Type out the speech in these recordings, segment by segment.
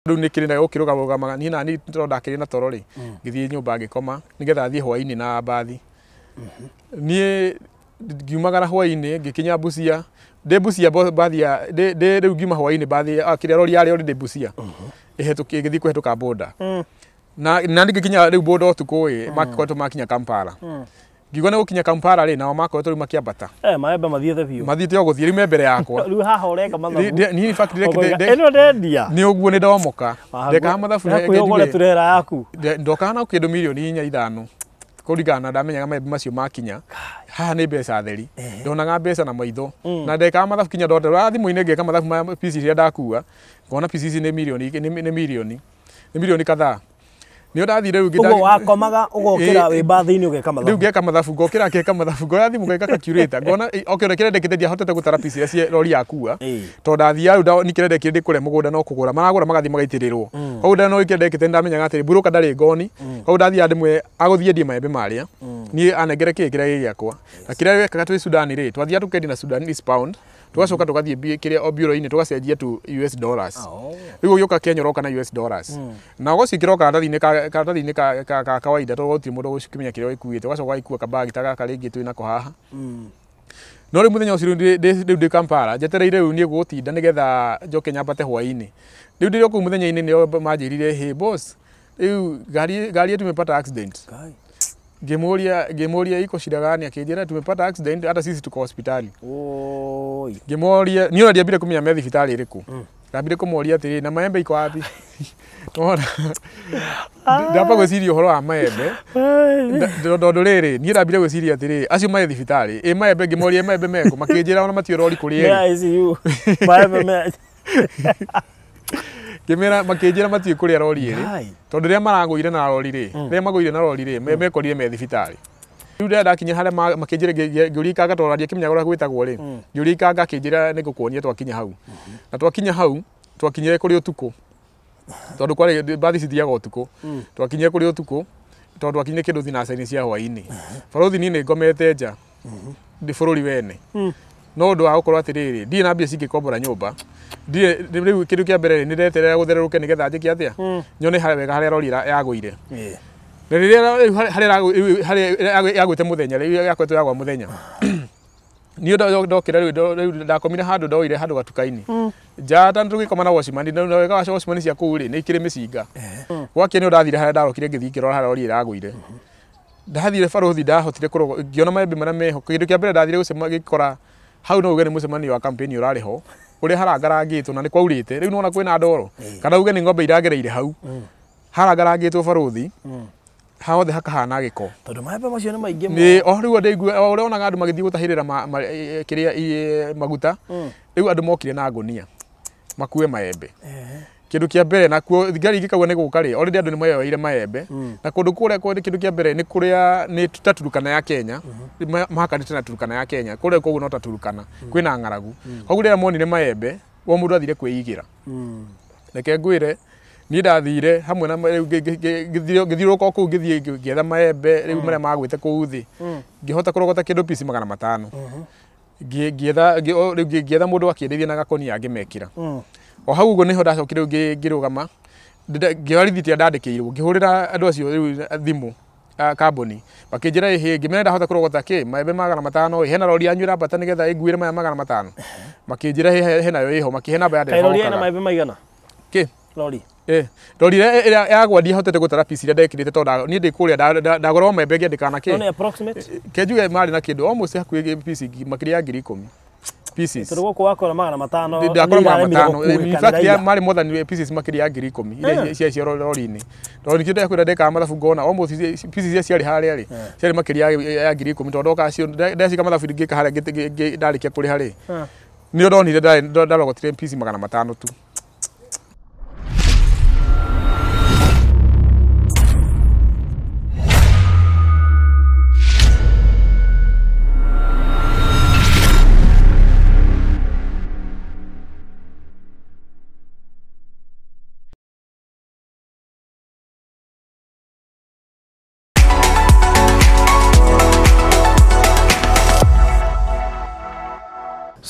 Rĩu nĩ kĩrĩ na gũkĩrũgarũgamaga niĩ nani tondũ ndakĩrĩ na toro rĩ, ngĩthiĩ nyũmba ngĩkoma nĩgetha thiĩ hwaĩ-inĩ na mbathi. Niĩ ngiumagara hwaĩ-inĩ ngĩkinya Busia, ndĩ Busia mbathi ya ndĩ rĩu ngiuma hwaĩ-inĩ mbathi kĩrĩa rori yarĩ already Busia ĩhĩtũke ĩgĩthiĩ kũhĩtũka border. Na ngĩkinya rĩu border ũtukũ ĩ, makoretwo makinya Kampala. Ngiuga nĩ gũkinya Kampala rĩ, nao makoretwo rĩu makĩambata. Maembe mathiĩte biũ. Mathiĩte o gũthiĩ rĩu me mbere yakwa. Rĩu haha ũreka mathabu. Niĩ in fact Ĩno ndendia. Nĩ ũguo nĩ ndomoka. Ndekaga mathabu hakuhĩ ũgũre turera yaku. Ndokaga na kĩndũ mirioni inya ithano kũringana na ndamenyaga maembe macio makinya haha nĩ mbeca theri. Ndonaga mbeca na maitho na ndekaga mathabu kinya ndondora thimũ-inĩ ngeka mathabu ma pieces iria ndakua ngona pieces ici nĩ mirioni nĩ mirioni nĩ mirioni kadhaa. Nĩ ndathire rĩu Ũguo wakomaga ũgokĩra wĩ mbathi-inĩ ũgeka mathabu. Rĩu ngeka mathabu ngokĩra ngeka mathabu ngoya thimũ ngeka calculator ngona okay kĩrĩa ndekĩte ndiahotete gũtara pieces iria cia rori yakua tondũ ndathiaga rĩu ni kĩrĩa ndekire ndĩ kũrĩa mũgũnda no kũgũra maragũra magathiĩ magaitĩrĩrwo. Koguo no kĩrĩa ndekĩte ndamenyaga atĩrĩ broker ndarĩ ngoni. Koguo ndathiaga ndĩmwĩre agũthiĩ endie maembe marĩa niĩ anengere kĩĩ kĩrĩa gĩ gĩakwa. Na kĩrĩa wekaga twĩ Sudan rĩ, twathiaga tũkendia na Sudanese pound tugacoka tugathiĩ kĩrĩa o bureau-inĩ tugacenjia tu US dollars. Rĩu ũgĩũka Kenya ũroka na US dollars. Na ũgũciĩkĩra o karatathi-inĩ ka kawaida tondũ gũtirĩ mũndũ ũgũkĩmenya kĩrĩa ũgĩkuĩte, ũgacoka ũgagĩkua kabagi ta gaka rĩngĩ twĩ nako haha. No rĩu mũthenya ũcio rĩu ndĩ Kampala njetereire rĩu niĩ gũtinda nĩgetha njoke nyambate hwaĩ-inĩ. Rĩu ndĩ o kũu mũthenya-inĩ nĩo manjĩrire, hey boss, rĩu ngari yetu imepata accident. Ngĩmũria iko shida gani, akĩnjĩra tumepata accident hata sisi tuko hospitali. Ngĩmũria niĩ ona ndiambire kũmenya me thibitarĩ ĩrĩkũ. Ndambire kũmũria atĩrĩ na maembe iko wapi? Ona ndamba gwĩciria ũhoro wa maembe tondũ rĩrĩ niĩ ndambire gwĩciria atĩrĩ acio marĩ thibitarĩ ĩ maembe ngĩmoria maembe mekũ makĩnjĩra ona matiũĩ rori kũrĩa ĩrĩ. ICU maembe me ngĩmera makĩnjĩra matiũĩ kũrĩa rori ĩrĩ tondũ rĩrĩa maragũire na rori rĩ, rĩrĩa magũire na rori rĩ, mekorire me thibitarĩ. Rĩu rĩrĩa ndakinya harĩa makĩnjĩra ngĩũria ikanga tondũ ndiakĩmenyaga ũrĩa gwĩtagwo rĩ, ngĩũria ikanga akĩnjĩra nĩ ngũkuonia twakinya hau. Na twakinya hau twakinyire kũrĩ ũtukũ tondũ kwarĩ mbathi cithiaga ũtukũ. Twakinyire kũrĩ ũtukũ tondũ twakinyire kĩndũ thinaca-inĩ cia hwaĩ-inĩ. Barũthi niĩ nĩ ngomete nja ndĩ bũrũri wene. No ũndũ wa gũkorwo atĩrĩrĩ ndirĩ na mbia cingĩkombora nyũmba, ndirĩ rĩu kĩndũ kĩa mbere nĩ ndeterera gũthererũke nĩgetha njĩke atĩa nyone harĩa wega harĩa rori yagũire. Na rĩrĩa rĩu harĩa yagũĩte mũthenya rĩu yakoretwo yagwa mũthenya niĩ ndokĩra rĩu ndakomire handũ ndoire handũ gatuka-inĩ nja ta tũgĩkoma na watchman na wega wa watchman cia kũu rĩ nĩ ikĩrĩ mĩcinga. Gwakĩa nĩ ndathire harĩa ndarokire ngĩthiĩ ngĩrora harĩa rori ĩragũire. Ndathire barũthi ndahotire kũrogo ngĩona maembe marĩa meho. Kĩndũ kĩa mbere ndathire gũcema gĩkora hau no uge nĩ mũcemanio wa campaign ũrarĩ ho ũrĩa harangarangĩtwo na nĩ kwaurĩte rĩu nĩwona kwĩna ndoro kana uge nĩ ng'ombe iragereire hau harangarangĩtwo barũthi hothe hakahana gĩko tondũ maembe macio nĩ maingĩ mũno. Nĩ o rĩu andũ o ũrĩa wonaga andũ magĩthiĩ gũtahĩrĩra kĩrĩa maguta rĩu andũ mokire na ngũnia makue maembe. Kĩndũ kĩa mbere nakuo ngari ingĩkaua nĩ gũka rĩ already andũ nĩ mayoeire maembe na kũndũ kũrĩa kũndũ kĩndũ kĩa mbere nĩ kũrĩa nĩ ta Turkana ya Kenya mahakanĩte na Turkana ya Kenya kũrĩa koguo no ta Turkana kwĩna ng'aragu. Koguo rĩrĩa monire maembe o mũndũ athire kwĩigĩra. Reke ngwĩre niĩ ndathire hamwe na rĩu ngĩthiũrũrũka kũu ngĩthiĩ ngĩetha maembe rĩu marĩa magwĩte kũu thĩ ngĩhota kũrogota kĩndũ piece 500 ngĩetha rĩu ngĩetha mũndũ akĩenderia na gakũnia ngĩmekĩra. O hau ũguo nĩho ndacokire rĩu ngĩrũgama ngĩoya rithiti ĩrĩa ndandĩkĩirwo ngĩhũrĩra andũ acio rĩu thimũ kambuni makĩnjĩra ĩhĩ ngĩmera ndahota kũrogota kĩ maembe 500 hena rori yanyu ĩrambata nĩgetha ĩnguĩre maya 500 makĩnjĩra henayo ĩho makĩhe namba ya ndereba. Rori ĩna maembe maigana kĩ rori rori ĩrĩa yagwa ndiahotete gũtara piece iria ndekĩrĩte tondũ niĩ ndĩ kũrĩa ndagũra maembe ngĩandĩka na kĩ no approximate kenjuge marĩ na kĩndũ almost hakuhĩ piece makĩria ya 10,000 pieces. Tondũ gũkũ wakora 500 ndakora 500 in fact marĩ more than pieces makĩria ya 10,000 iria cia cia rori-inĩ. Tondũ nĩkĩo ndakwĩra ndekaga mathabu ngona almost pieces iria ciarĩ harĩa rĩ ciarĩ makĩria ya 10,000 tondũ ndoka cio ndecika mathabu ngĩka harĩa ndarĩkia kũrĩha rĩ nĩo ndonire ndarogotire piece 500 tu.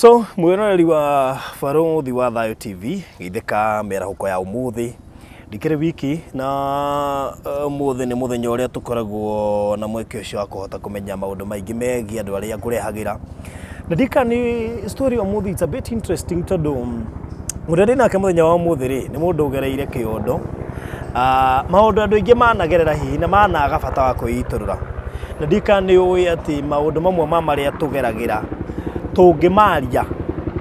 So mwĩroreri wa Barũthi wa Thayũ TV, geithĩka mĩarahũko ya ũmũthĩ. Ndikĩrĩ wiki na ũmũthĩ nĩ mũthenya ũrĩa tũkoragwo na mweke ũcio wa kũhota kũmenya maũndũ maingĩ megiĩ andũ arĩa ngũrehagĩra. Na ndika nĩ story ya ũmũthĩ, it's a bit interesting tondũ ũrĩa ndĩ nake mũthenya wa ũmũthĩ rĩ, nĩ mũndũ ũgereire kĩondo. Maũndũ andũ aingĩ managerera hihi na managa bata wa kwĩitũrũra. Na ndika nĩ ũĩ atĩ maũndũ mamwe ma marĩa tũgeragĩra tũngĩmaria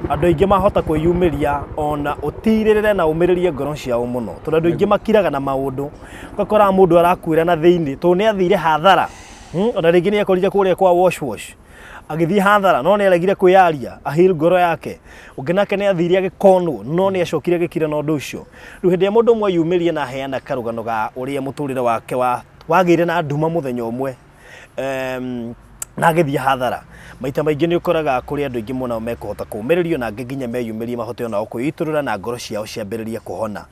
andũ aingĩ mahota kwĩyumĩria ona ũtirĩrĩre na ũmĩrĩrie ngoro ciao mũno, tondũ andũ aingĩ makiraga na maũndũ, ũgakora mũndũ arakuĩra na thĩinĩ tondũ nĩ athire hathara. Ona rĩngĩ nĩ akorire kũrĩa kwa wash wash agĩthiĩ hathara, no nĩ aregire kwĩyaria ahil ngoro yake. Ũngĩ nake nĩ athire agĩkonwo, no nĩ acokire agĩkira na ũndũ ũcio. Rĩu hĩndĩ ĩrĩa mũndũ ũmwe eyumĩria na aheana karũgano ga ũrĩa mũtũrĩre wake wagĩire na nduma mũthenya ũmwe, na agĩthiĩ hathara, maita maingĩ nĩ ũkoraga kũrĩ andũ aingĩ mũno mekũhota kũũmĩrĩrio na angĩ nginya meyumĩrie mahote onao kwĩitũrũra na ngoro ciao ciambĩrĩrie kũhona.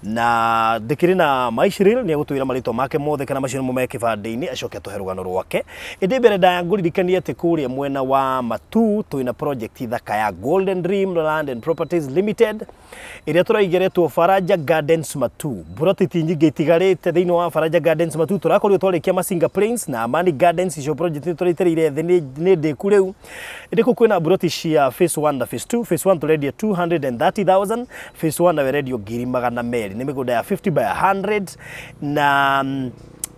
Na ndĩkĩrĩ na Maishril, nĩ egũtwĩra marĩtwa make mothe kana macio nĩmo me kĩbandĩ-inĩ, acoke atũhe rũgano rwake. Ĩndĩ mbere ndaya ngũririkanie atĩ kũrĩa mwena wa Matu twĩna project thaka ya Golden Dream Land and Properties Limited ĩrĩa tũraigeretwo Faraja Gardens Matu. Buroti ti nyingĩ itigarĩte thĩinĩ wa Faraja Gardens Matu, tũrakorirwo twarĩkia Masinga Plains na Amani Gardens, icio project nĩ tũraitĩrĩire thĩ nĩ ndĩku rĩu. Ĩndĩ kũu kwĩna buroti cia phase 1 na phase 2. Phase 1 tũrendia 230,000, phase 1 nayo ĩrendio 200,000, nĩ mĩgũnda ya 50 by 100 na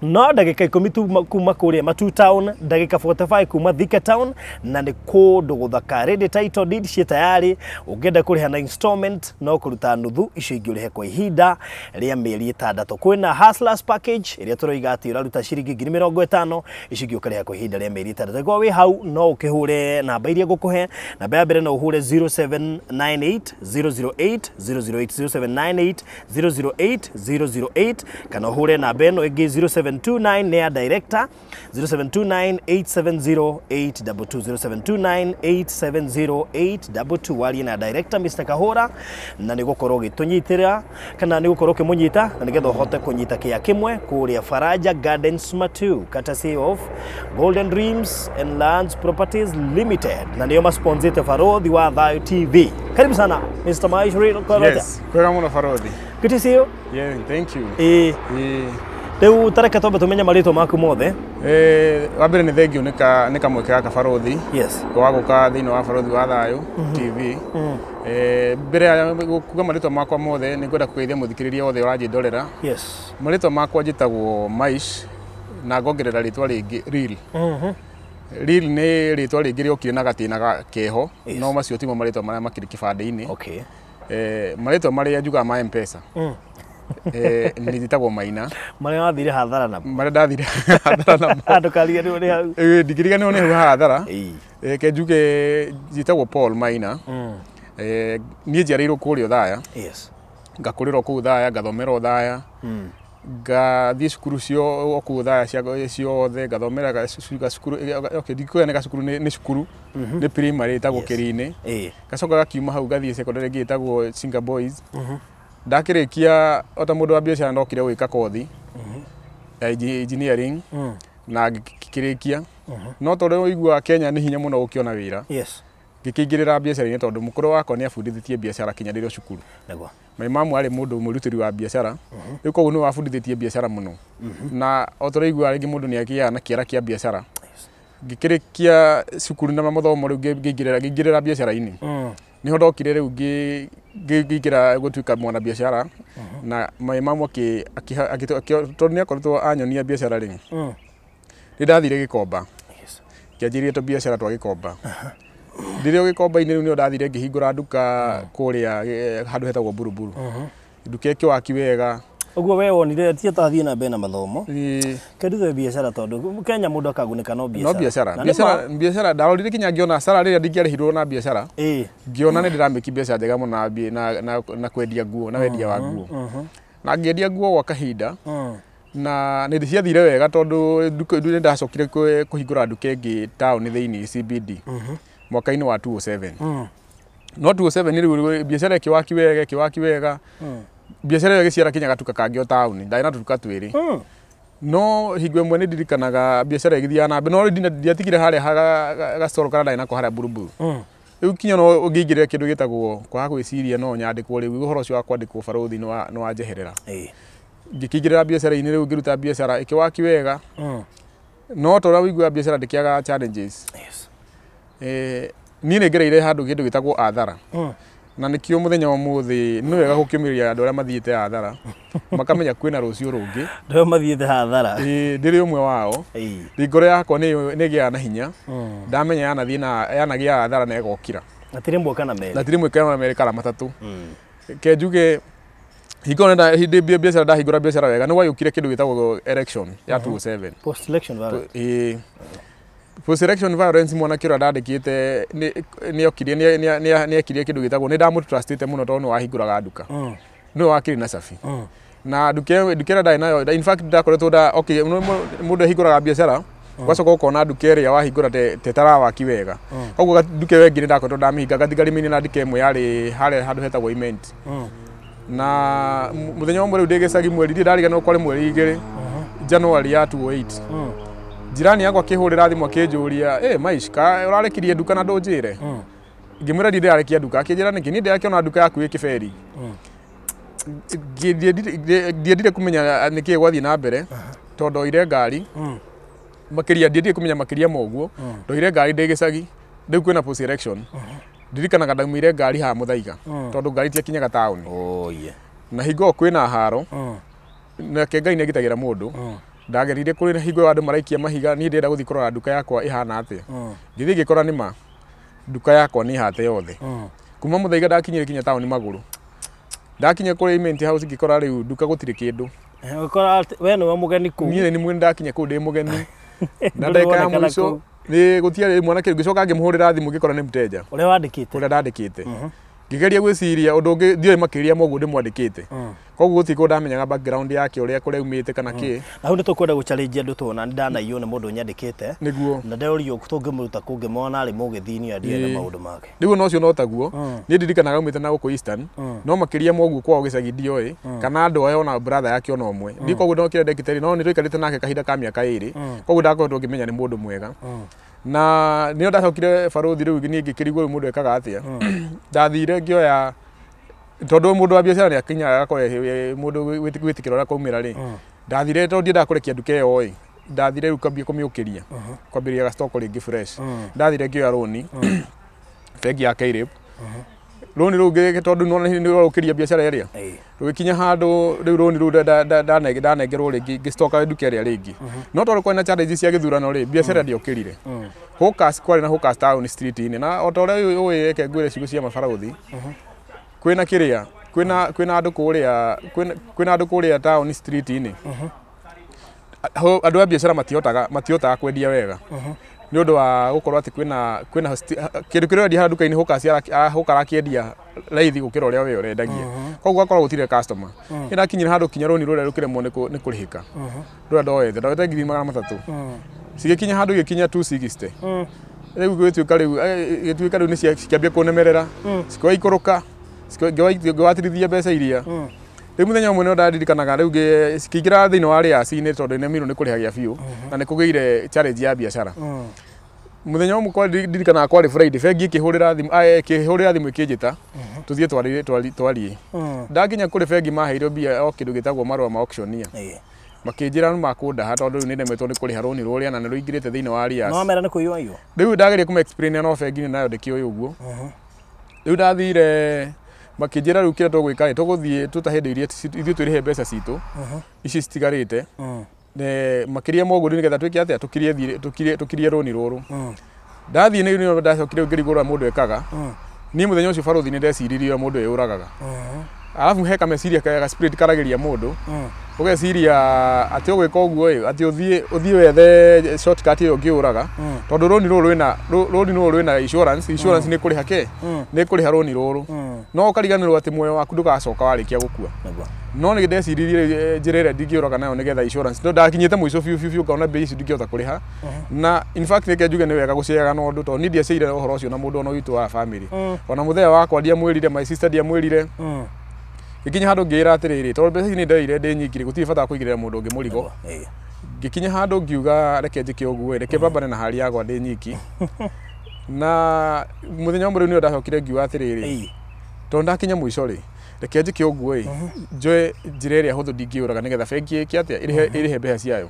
no ndagĩka 10 tu kuma kũrĩa Matu Town, ndagĩka 45 kuma Thika Town, na nĩ kũndũ gũthaka. Ready title deed ciĩ tayari, ũngĩenda kũrĩha na installment no kũruta nuthu, icio ingĩ ũrĩhe kwa ihinda rĩa mĩeri 6. Kwĩna Hustlers package ĩrĩa tũroiga atĩ ũraruta ciringi 50,000, icio ingĩ ũkarĩha kwa ihinda rĩa mĩeri 6. Angĩkorwo wĩ hau no ũkĩhũre namba iria ngũkũhe. Namba ya mbere no ũhũre 0798 008 008, 0798 008 008, kana ũhũre namba ĩno ĩngĩ 0729 nĩ ya director, 0729 870 822, 0729 870 822. Warie na director Mr. Kahora na nĩ gũkorwo ũgĩtũnyitĩra kana nĩ gũkorwo ũkĩmũnyita na nĩgetha ũhote kũnyita kĩa kĩmwe kũrĩa Faraja Gardens Matu, courtesy of Golden Dreams and Lands Properties Limited, na nĩo masponsete Barũthi wa Thayũ TV. Karibu sana Mr. Maishril. Yes, kwega mũno Barũthi. Good to see you. Yeah, thank you. Rĩu tareke twambe tũmenye marĩtwa maku mothe. Wa mbere nĩ thengio nĩ kamweke gaka Barũthi. Yes. Wa gũka thĩinĩ wa Barũthi wa Thayũ TV. Mbere ya kuga marĩtwa makwa mothe nĩ ngwenda kũgeithia mũthikĩrĩria wothe ũranjĩndorera. Yes. Marĩtwa makwa njĩtagwo Maish na ngongerera rĩtwa rĩngĩ Real. Real nĩ rĩtwa rĩngĩ rĩokire na gatĩna keho, no macio timo marĩtwa marĩa makĩrĩ kĩbandĩ-inĩ. Okay. Marĩtwa marĩa njugaga ma M-Pesa. Nĩ njĩtagwo Maina. Marĩa wathire hathara namo. Marĩa ndathire hathara namo. Ndũkariganĩrwo nĩ hau. Ndingĩriganĩrwo nĩ hau hathara. Ke njuge njĩtagwo Paul Maina. Niĩ njiarĩirwo kũrĩa Othaya. Yes. Ngakũrĩra kũu Othaya, ngathomera Othaya. Ngathiĩ cukuru cio kũu Othaya ciothe, ngathomera gacukuru, okay, ndikuoya nĩ gacukuru, nĩ cukuru, nĩ primary ĩtagwo Kĩri-inĩ. Gacoka gakiuma hau ngathiĩ secondary ĩngĩ ĩtagwo Singa Boys. Ndakĩrĩkia o ta mũndũ wa biacara ndokire gwĩka kothi ya engineering na ngĩkĩrĩkia, no tondũ ũiguaga Kenya nĩ hinya mũno gũkĩona wĩra. Yes. Ngĩkĩingĩrĩra biacara-inĩ tondũ mũkũrũ wakwa nĩ abundithĩtie biacara kinya rĩrĩa cukuru. Nĩguo. My mamu arĩ mũndũ mwĩrutĩri wa biacara, rĩu koguo nĩ wabundithĩtie biacara mũno. Na o ta ũrĩa ũiguaga rĩngĩ mũndũ nĩ agĩaga na kĩara kĩa biacara. Ngĩkĩrĩkia cukuru na mathomo rĩu ngĩingĩrĩra biacara-inĩ. Niho ndokire rĩu ngĩingĩra gũtuĩka mwana biacara, na my mamu tondũ nĩ akoretwo anyonia biacara rĩ, nĩ ndathire Gĩkomba. Ngĩanjĩrĩria tũbiacara twa Gĩkomba. Ndĩrĩ o Gĩkomba-inĩ rĩu nĩho ndathire ngĩhingũra nduka kũrĩa handũ hetagwo Buruburu. Nduka ĩkĩwaki wega. Ũguo we wonire ti atathiĩ na mbere na mathomo. Kĩnduthe biacara tondũ Kenya mũndũ akagunĩka no biacara. No biacara. Biacara biacara ndarorire kinya ngĩona salary ĩrĩa ndingĩarĩhirwo na biacara. Ngĩona nĩ ndĩramĩki biacara njega mũno na kwendia nguo, na wendia wa nguo. Na ngĩendia nguo gwa kahinda. Na nĩ ciathire wega tondũ nĩ ndacokire kũhingũra nduka ĩngĩ taũni thĩinĩ CBD. Mwaka-inĩ wa 2007. No 2007 rĩu biacara ĩkĩwaki wega, ĩkĩwaki wega. Biacara ĩyo ĩgĩciara kinya gatuka kangĩ o taũni, ndarĩ na tũtuka twĩrĩ. No hingo ĩmwe nĩ ndirikanaga biacara ĩgĩthiaga na mbere, no ndiatigire harĩa gacoro karĩa ndarĩ nako harĩa Buruburu. Rĩu kinya no ũngĩingĩrĩra kĩndũ gĩtagwo kwaga gwĩciria no nyandĩkwo rĩu ũhoro ũcio wa kwandĩkwo barũthi nĩ wanjeherera. Ngĩkĩingĩrĩra biacara-inĩ rĩu ngĩruta biacara ĩkĩwaki wega. No ta ũrĩa ũiguaga biacara ndĩkĩagaga challenges. Niĩ nĩ ngereire handũ kĩndũ gĩtagwo athara. Na nĩkĩo mũthenya wa ũmũthĩ nĩ wega gũkĩũmĩrĩria andũ arĩa mathiĩte athara makamenya kwĩna rũciũ rũngĩ. Andũ arĩa mathiĩte hathara. Ndĩrĩ ũmwe wao. Ngoro yakwa nĩ ĩgĩaga na hinya. Ndamenya yanathiĩ na yanagĩa athara na ĩgokĩra. Na ti rĩmwe kana merĩ. Na ti rĩmwe kana merĩ kana matatũ. Ke njuge hingo nenda hĩndĩ biacara ndahingũra biacara wega nĩ gwagĩũkire kĩndũ gĩtagwo election ya 2007. Post election violence. Post election violence mwanake ũrĩa ndandĩkĩte nĩ okire nĩ ekire kĩndũ gĩtagwo nĩ ndamũtrustĩte mũno tondũ nĩ wahingũraga nduka. Nĩwe wakĩrĩ na cabi. Na nduka ĩrĩa ndarĩ nayo in fact ndakoretwo nda okay mũndũ ahingũraga biacara ũgacoka ũkona nduka ĩrĩa wahingũra te tarawaki wega. Koguo nduka ĩyo ĩngĩ nĩ ndakoretwo ndamĩhinga ngatigari na nduka ĩmwe yarĩ harĩa handũ hetagwo Imenti. Na mũthenya ũmwe rĩu ndĩ gĩcagi mweri ndirĩ ndariganĩrwo kwarĩ mweri 2 January ya 2008. Jirani yakwa akĩhũrĩra thimũ akĩnjũria, "Eh Maish, ka ũrarekirie nduka na ndũnjĩre?" Ngĩmwĩra ndirĩ ndĩrarekia nduka, akĩnjĩra nĩkĩ, niĩ ndĩrakĩona nduka yaku ĩ kĩberi. Ndiendire kũmenya nĩkĩĩ gwathiĩ na mbere tondũ ndoire ngari makĩria ndiendire kũmenya makĩria ma ũguo ndoire ngari ndĩ gĩcagi rĩu kwĩna post election ndirikanaga ndaumire ngari haha Mũthaiga tondũ ngari itiakinyaga taũni. Na hingo ĩyo kwĩna haro nake Ngai nĩagitagĩra mũndũ. Ndagerire kũrĩ hingo ĩyo andũ maraikia mahiga niĩ ndĩrenda gũthiĩ kũrora nduka yakwa ĩhana atĩa. Ngĩthiĩ ngĩkora nĩma nduka yakwa nĩ hate yothe. Kuma Mũthaiga ndakinyire kinya taũni magũrũ. Ndakinya kũrĩa Imenti House ngĩkora rĩu nduka gũtirĩ kĩndũ. Ũgĩkora we nĩwe mũgeni kũu. Niĩ nĩ mũgeni ndakinya kũu ndĩ mũgeni. Na ndagĩka ya mũico nĩ gũtiarĩ mwanake ngĩcoka ngĩmũhũrĩra thimũ ngĩkora nĩ mteja. Ũrĩa wandĩkĩte. Ũrĩa ndandĩkĩte. Ngĩgeria gwĩciria ũndũ ũngĩ ndiũĩ makĩria ma ũguo ndĩmwandĩkĩte. Koguo gũtirĩ kũndũ ndamenyaga background yake ũrĩa kũrĩa aumĩte kana kĩ. Na hau nĩ tũkwenda gũ-challenge andũ tondũ nani ndanaiywo nĩ mũndũ ũnyandĩkĩte. Nĩguo. Na ndeũrio tũngĩmũruta kũngĩmwona arĩ mũgĩthini ndiĩ na maũndũ make. Rĩu ona ũcio no taguo. Niĩ ndirikanaga aumĩte na gũkũ Eastern no makĩria ma ũguo kwao gĩcagi ndioĩ kana andũ aya ona brother yake ona ũmwe. Ndiũ koguo no kĩrĩa ndekĩte rĩ no nĩ twaikarĩte nake kahinda ka mĩaka 2 koguo ndakoretwo ngĩmenya nĩ mũndũ mwega. Na nĩo ndacokire barũthi rĩu niĩ ngĩkĩrigwo rĩu mũndũ ekaga atĩa. Ndathire ngĩoya tondũ mũndũ wa biacara nĩ akinyaga agakorwo mũndũ gwĩtĩkĩra ũrĩa kwaumĩra rĩ. Ndathire tondũ ndiendaga kũrekia nduka ĩyo ĩ ndathire rĩu kwambia kũmĩũkĩria kwambĩrĩria ga stock rĩngĩ fresh. Ndathire ngĩoya rũni bengi ya KRIP. Rũni rũu tondũ nĩwona nĩ rũraũkĩria biacara ĩrĩa. Rũgĩkinya handũ rĩu rũni rũu ndanengerwo rĩngĩ ngĩstoka nduka ĩrĩa rĩngĩ. No tondũ kwarĩ na challenges cia gĩthurano rĩ biacara ndĩokĩrire. Hawkers kwarĩ na Hawkers town street-inĩ na o ta ũrĩa ũĩ reke ngwĩre ciugo cia mabarũthi. Kwĩna kĩrĩa kwĩna andũ kũrĩa kwĩna andũ kũrĩa town street-inĩ. Andũ a biacara matihotaga kwendia wega. Nĩ ũndũ wa gũkorwo atĩ kwĩna kĩndũ kĩrĩa ũrendia haha nduka-inĩ Hawkers Hawker arakĩendia raithi gũkĩra ũrĩa we ũrendagia. Koguo ũgakora gũtirĩ customer. Nĩ ndakinyire handũ kinya rũni rũrĩa rũkĩremwo nĩ kũrĩhĩka. Rũrĩa ndoete 300,000. Cigĩkinya handũ igĩkinya 260. Rĩu gũgĩtuĩka rĩu gĩtuĩka rĩu nĩ cikĩambia kũnemerera cikoya ikũrũka ngĩwatirithia mbeca iria. Rĩu mũthenya ũmwe nĩ ndaririkanaga rĩu cikĩingĩra thĩinĩ wa arrears-inĩ tondũ nĩnemirwo nĩ kũrĩhagia biũ na nĩ kũgĩire challenge ya biacara. Mũthenya ũmwe ndirikanaga kwarĩ Friday bengi ĩkĩhũrĩra thimũ ĩkĩhũrĩra thimũ ĩkĩnjĩta tũthiĩ twarie. Ndakinya kũrĩ bengi maheirwo mbia o kĩndũ gĩtagwo marũa ma auctioneer. Makĩnjĩra nĩ makũndaha tondũ rĩu nĩnemetwo nĩ kũrĩha rũni rũrĩa na nĩ rũingĩrĩte thĩinĩ wa arrears. No wamera nĩ kũiywo aiywo? Rĩu ndageria kũma explain no bengi nayo ndĩkĩũĩ ũguo. Rĩu ndathire makĩnjĩra rĩu kĩrĩa tũgwĩka rĩ tũgũthiĩ tũtahe indo iria ithuĩ twĩrĩhe mbeca citũ ici citigarĩte makĩria ma ũguo nĩgetha twĩke atĩa tũkirie rũni rũrũ. Ndathiĩ nĩ ndacokire ngĩrigwo ũrĩa mũndũ ekaga. Niĩ mũthenya ũcio barũthi nĩ ndeciririe ũrĩa mũndũ eyũragaga. Arabu he kameciria ga spirit karagĩria mũndũ ũgeciria atĩ ũgwĩka ũguo ĩ atĩ ũthiĩ wethe shortcut ĩyo ũngĩũraga tondũ rũni rũrũ rwĩna rũni rũrũ rwĩna insurance nĩ kũrĩha kĩ nĩ kũrĩha rũni rũrũ no ũkariganĩrwo atĩ muoyo waku ndũgacoka warĩkia gũkua. No nĩ ndeciririe njĩra ĩrĩa ndingĩũraga nayo nĩgetha insurance no ndakinyĩte mũico biũ biũ biũ ngona mbia ici ndingĩhota kũrĩha. Na in fact reke njuge nĩ wega gũceaga na ũndũ tondũ niĩ ndiaceire ũhoro ũcio na mũndũ ona witũ wa family. Ona mũthenya wakwa ndiamwĩrire, my sister ndiamwĩrire. Ngĩkinya handũ ngĩĩra atĩrĩrĩ tondũ mbeca ici nĩ ndoire ndĩ nyingĩ rĩ gũtirĩ bata wa kũigĩrĩra mũndũ ũngĩ mũrigo. Ngĩkinya handũ ngiuga reke njĩke ũguo reke mbambane na hali yakwa ndĩ nyiki. Na mũthenya ũmwe rĩu nĩyo ndacokire ngiuga atĩrĩrĩ, tondũ ndakinya mũico rĩ, reke njĩke ũguo ĩ, njoe njĩra ĩrĩa hũthũ ndingĩũraga nĩgetha bengi ĩke atĩa, ĩrĩhe mbeca ciayo.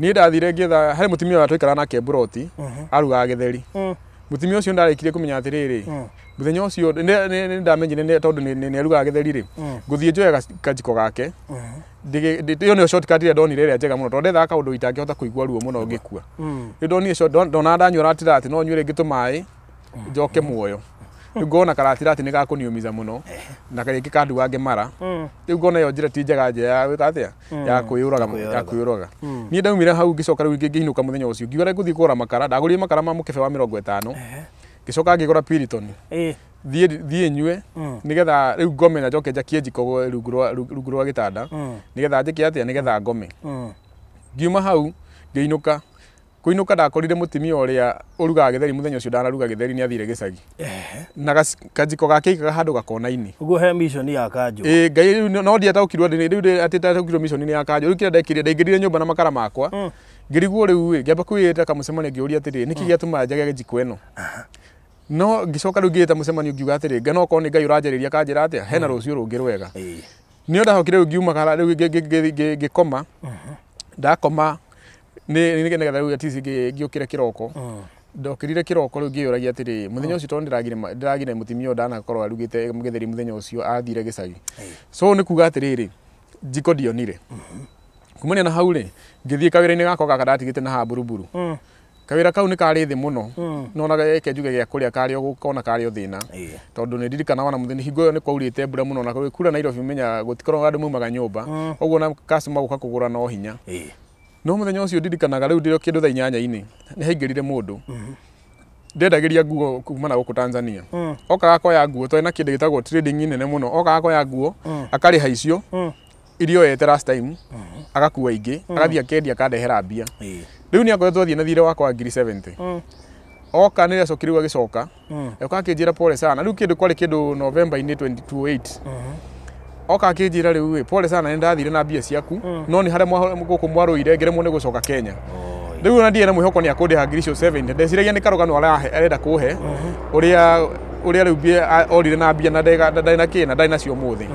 Niĩ ndathire ngĩetha harĩ mũtumia ũrĩa twaikaraga nake mburoti, arugaga gĩtheri. Mũtumia ũcio ndarĩkirie kũmenya atĩrĩrĩ, mũthenya ũcio nĩ ndamenyire tondũ nĩ arugaga gĩtheri rĩ, ngũthiĩ njoe kajiko gake. Ĩyo nĩyo shortcut ĩrĩa ndonire ĩrĩa njega mũno, tondũ ndethaga kaũndũ itangĩhota kũigua ruo mũno ngĩkua. Rĩu ndonire ndona ndanyua ratirati no nyue rĩngĩ tũmaĩ njoke muoyo. Rĩu ngona karatirati nĩ gakũniumiza mũno na rĩngĩ kanduange mara. Rĩu ngona ĩyo njĩra ti njega, njĩra ya gwĩka atĩa, ya kwĩyũraga, ya kwĩyũraga. Niĩ ndaumire hau ngĩcoka rĩu ngĩinũka mũthenya ũcio ngiuga rĩu ngũthiĩ kũgũra makara. Ndagũrire makara ma mũkebe wa 50, ngĩcoka ngĩgũra Piriton, thiĩ nyue nĩgetha rĩu ngome na njoke njakie njiko rungu rwa gĩtanda nĩgetha njĩke atĩa, nĩgetha ngome. Ngiuma hau ngĩinũka. Kũinũka ndakorire mũtumia ũrĩa ũrugaga gĩtheri mũthenya ũcio ndanaruga gĩtheri nĩ athire gĩcagi. Na kajiko gake aikaga handũ gakona-inĩ. Ũguo he mission ya kanjũ. Ĩĩ Ngai rĩu no ndiataũkirwo rĩu atĩ ndataũkirwo mission nĩ ya kanjũ. Rĩu kĩrĩa ndekire, ndaingĩrire nyũmba na makara makwa. Ngĩrigwo rĩu ĩ, ngĩamba kwĩĩta kamũcemanio ngĩũria atĩrĩrĩ, nĩkĩ gĩatũma njage njiko ĩno? No ngĩcoka rĩu ngĩĩta mũcemanio ngiuga atĩrĩ, no okorwo nĩ Ngai ũranjarĩria akanjĩra atĩa, hena rũciũ rũngĩ rwega. Nĩo ndacokire rĩu ngiumagara rĩu ngĩkoma. Ndakoma nĩ nĩgetha rĩu at least ngĩũkĩre kĩroko. Ndokĩrire kĩroko rĩu ngĩyũragia atĩrĩ, mũthenya ũcio tondũ ndĩragire mũtumia ũyũ ndanakorwo arugĩte gĩtheri mũthenya ũcio athire gĩcagi. So nĩ kuga atĩrĩrĩ, njiko ndionire. Kumania na hau rĩ, ngĩthiĩ kawĩra-inĩ gakwa gaka ndatigĩte na haha Buruburu. Kawĩra kau nĩ karĩ thĩ mũno, no ona geke njuge gĩa kũrĩa karĩ o gũkona karĩ o thĩna. Tondũ nĩ ndirikanaga ona mũthenya hingo ĩyo nĩ kwaurĩte mbura mũno na kura Nairobi menya gũtikoragwo andũ maumaga nyũmba. Ũguo na customer gũka kũgũra no hinya. No mũthenya ũcio ndirikanaga rĩu ndĩrĩ kĩndũ thaa 8-inĩ nĩ haingĩrire mũndũ. Ndendagĩria nguo kuma na gũkũ Tanzania. Okaga akoya nguo, twarĩ na kĩndũ gĩtagwo trading nene mũno. Okaga akoya nguo, akarĩha icio iria oyete last time, agakua ingĩ, agathiĩ akendia akandehera mbia. Rĩu nĩ akoretwo athiĩ na thirĩ wakwa wa ngiri 70. Oka nĩ acokire rĩu agĩcoka, oka akĩnjĩra pole sana. Rĩu kĩndũ kwarĩ kĩndũ November-inĩ 2028. Oka akĩnjĩra rĩu ĩ, pole sana nĩ ndathire na mbia ciaku, no nĩ harĩa gũkũ mwarũire ngĩremwo nĩ gũcoka Kenya. Rĩu ona ndirĩ na mwĩhoko nĩ akũndĩha ngiri icio 70. Ndeciragia nĩ karũgano arenda kũhe ũrĩa rĩu mbia orire na mbia na ndarĩ na kĩ na ndarĩ nacio ũmũthĩ.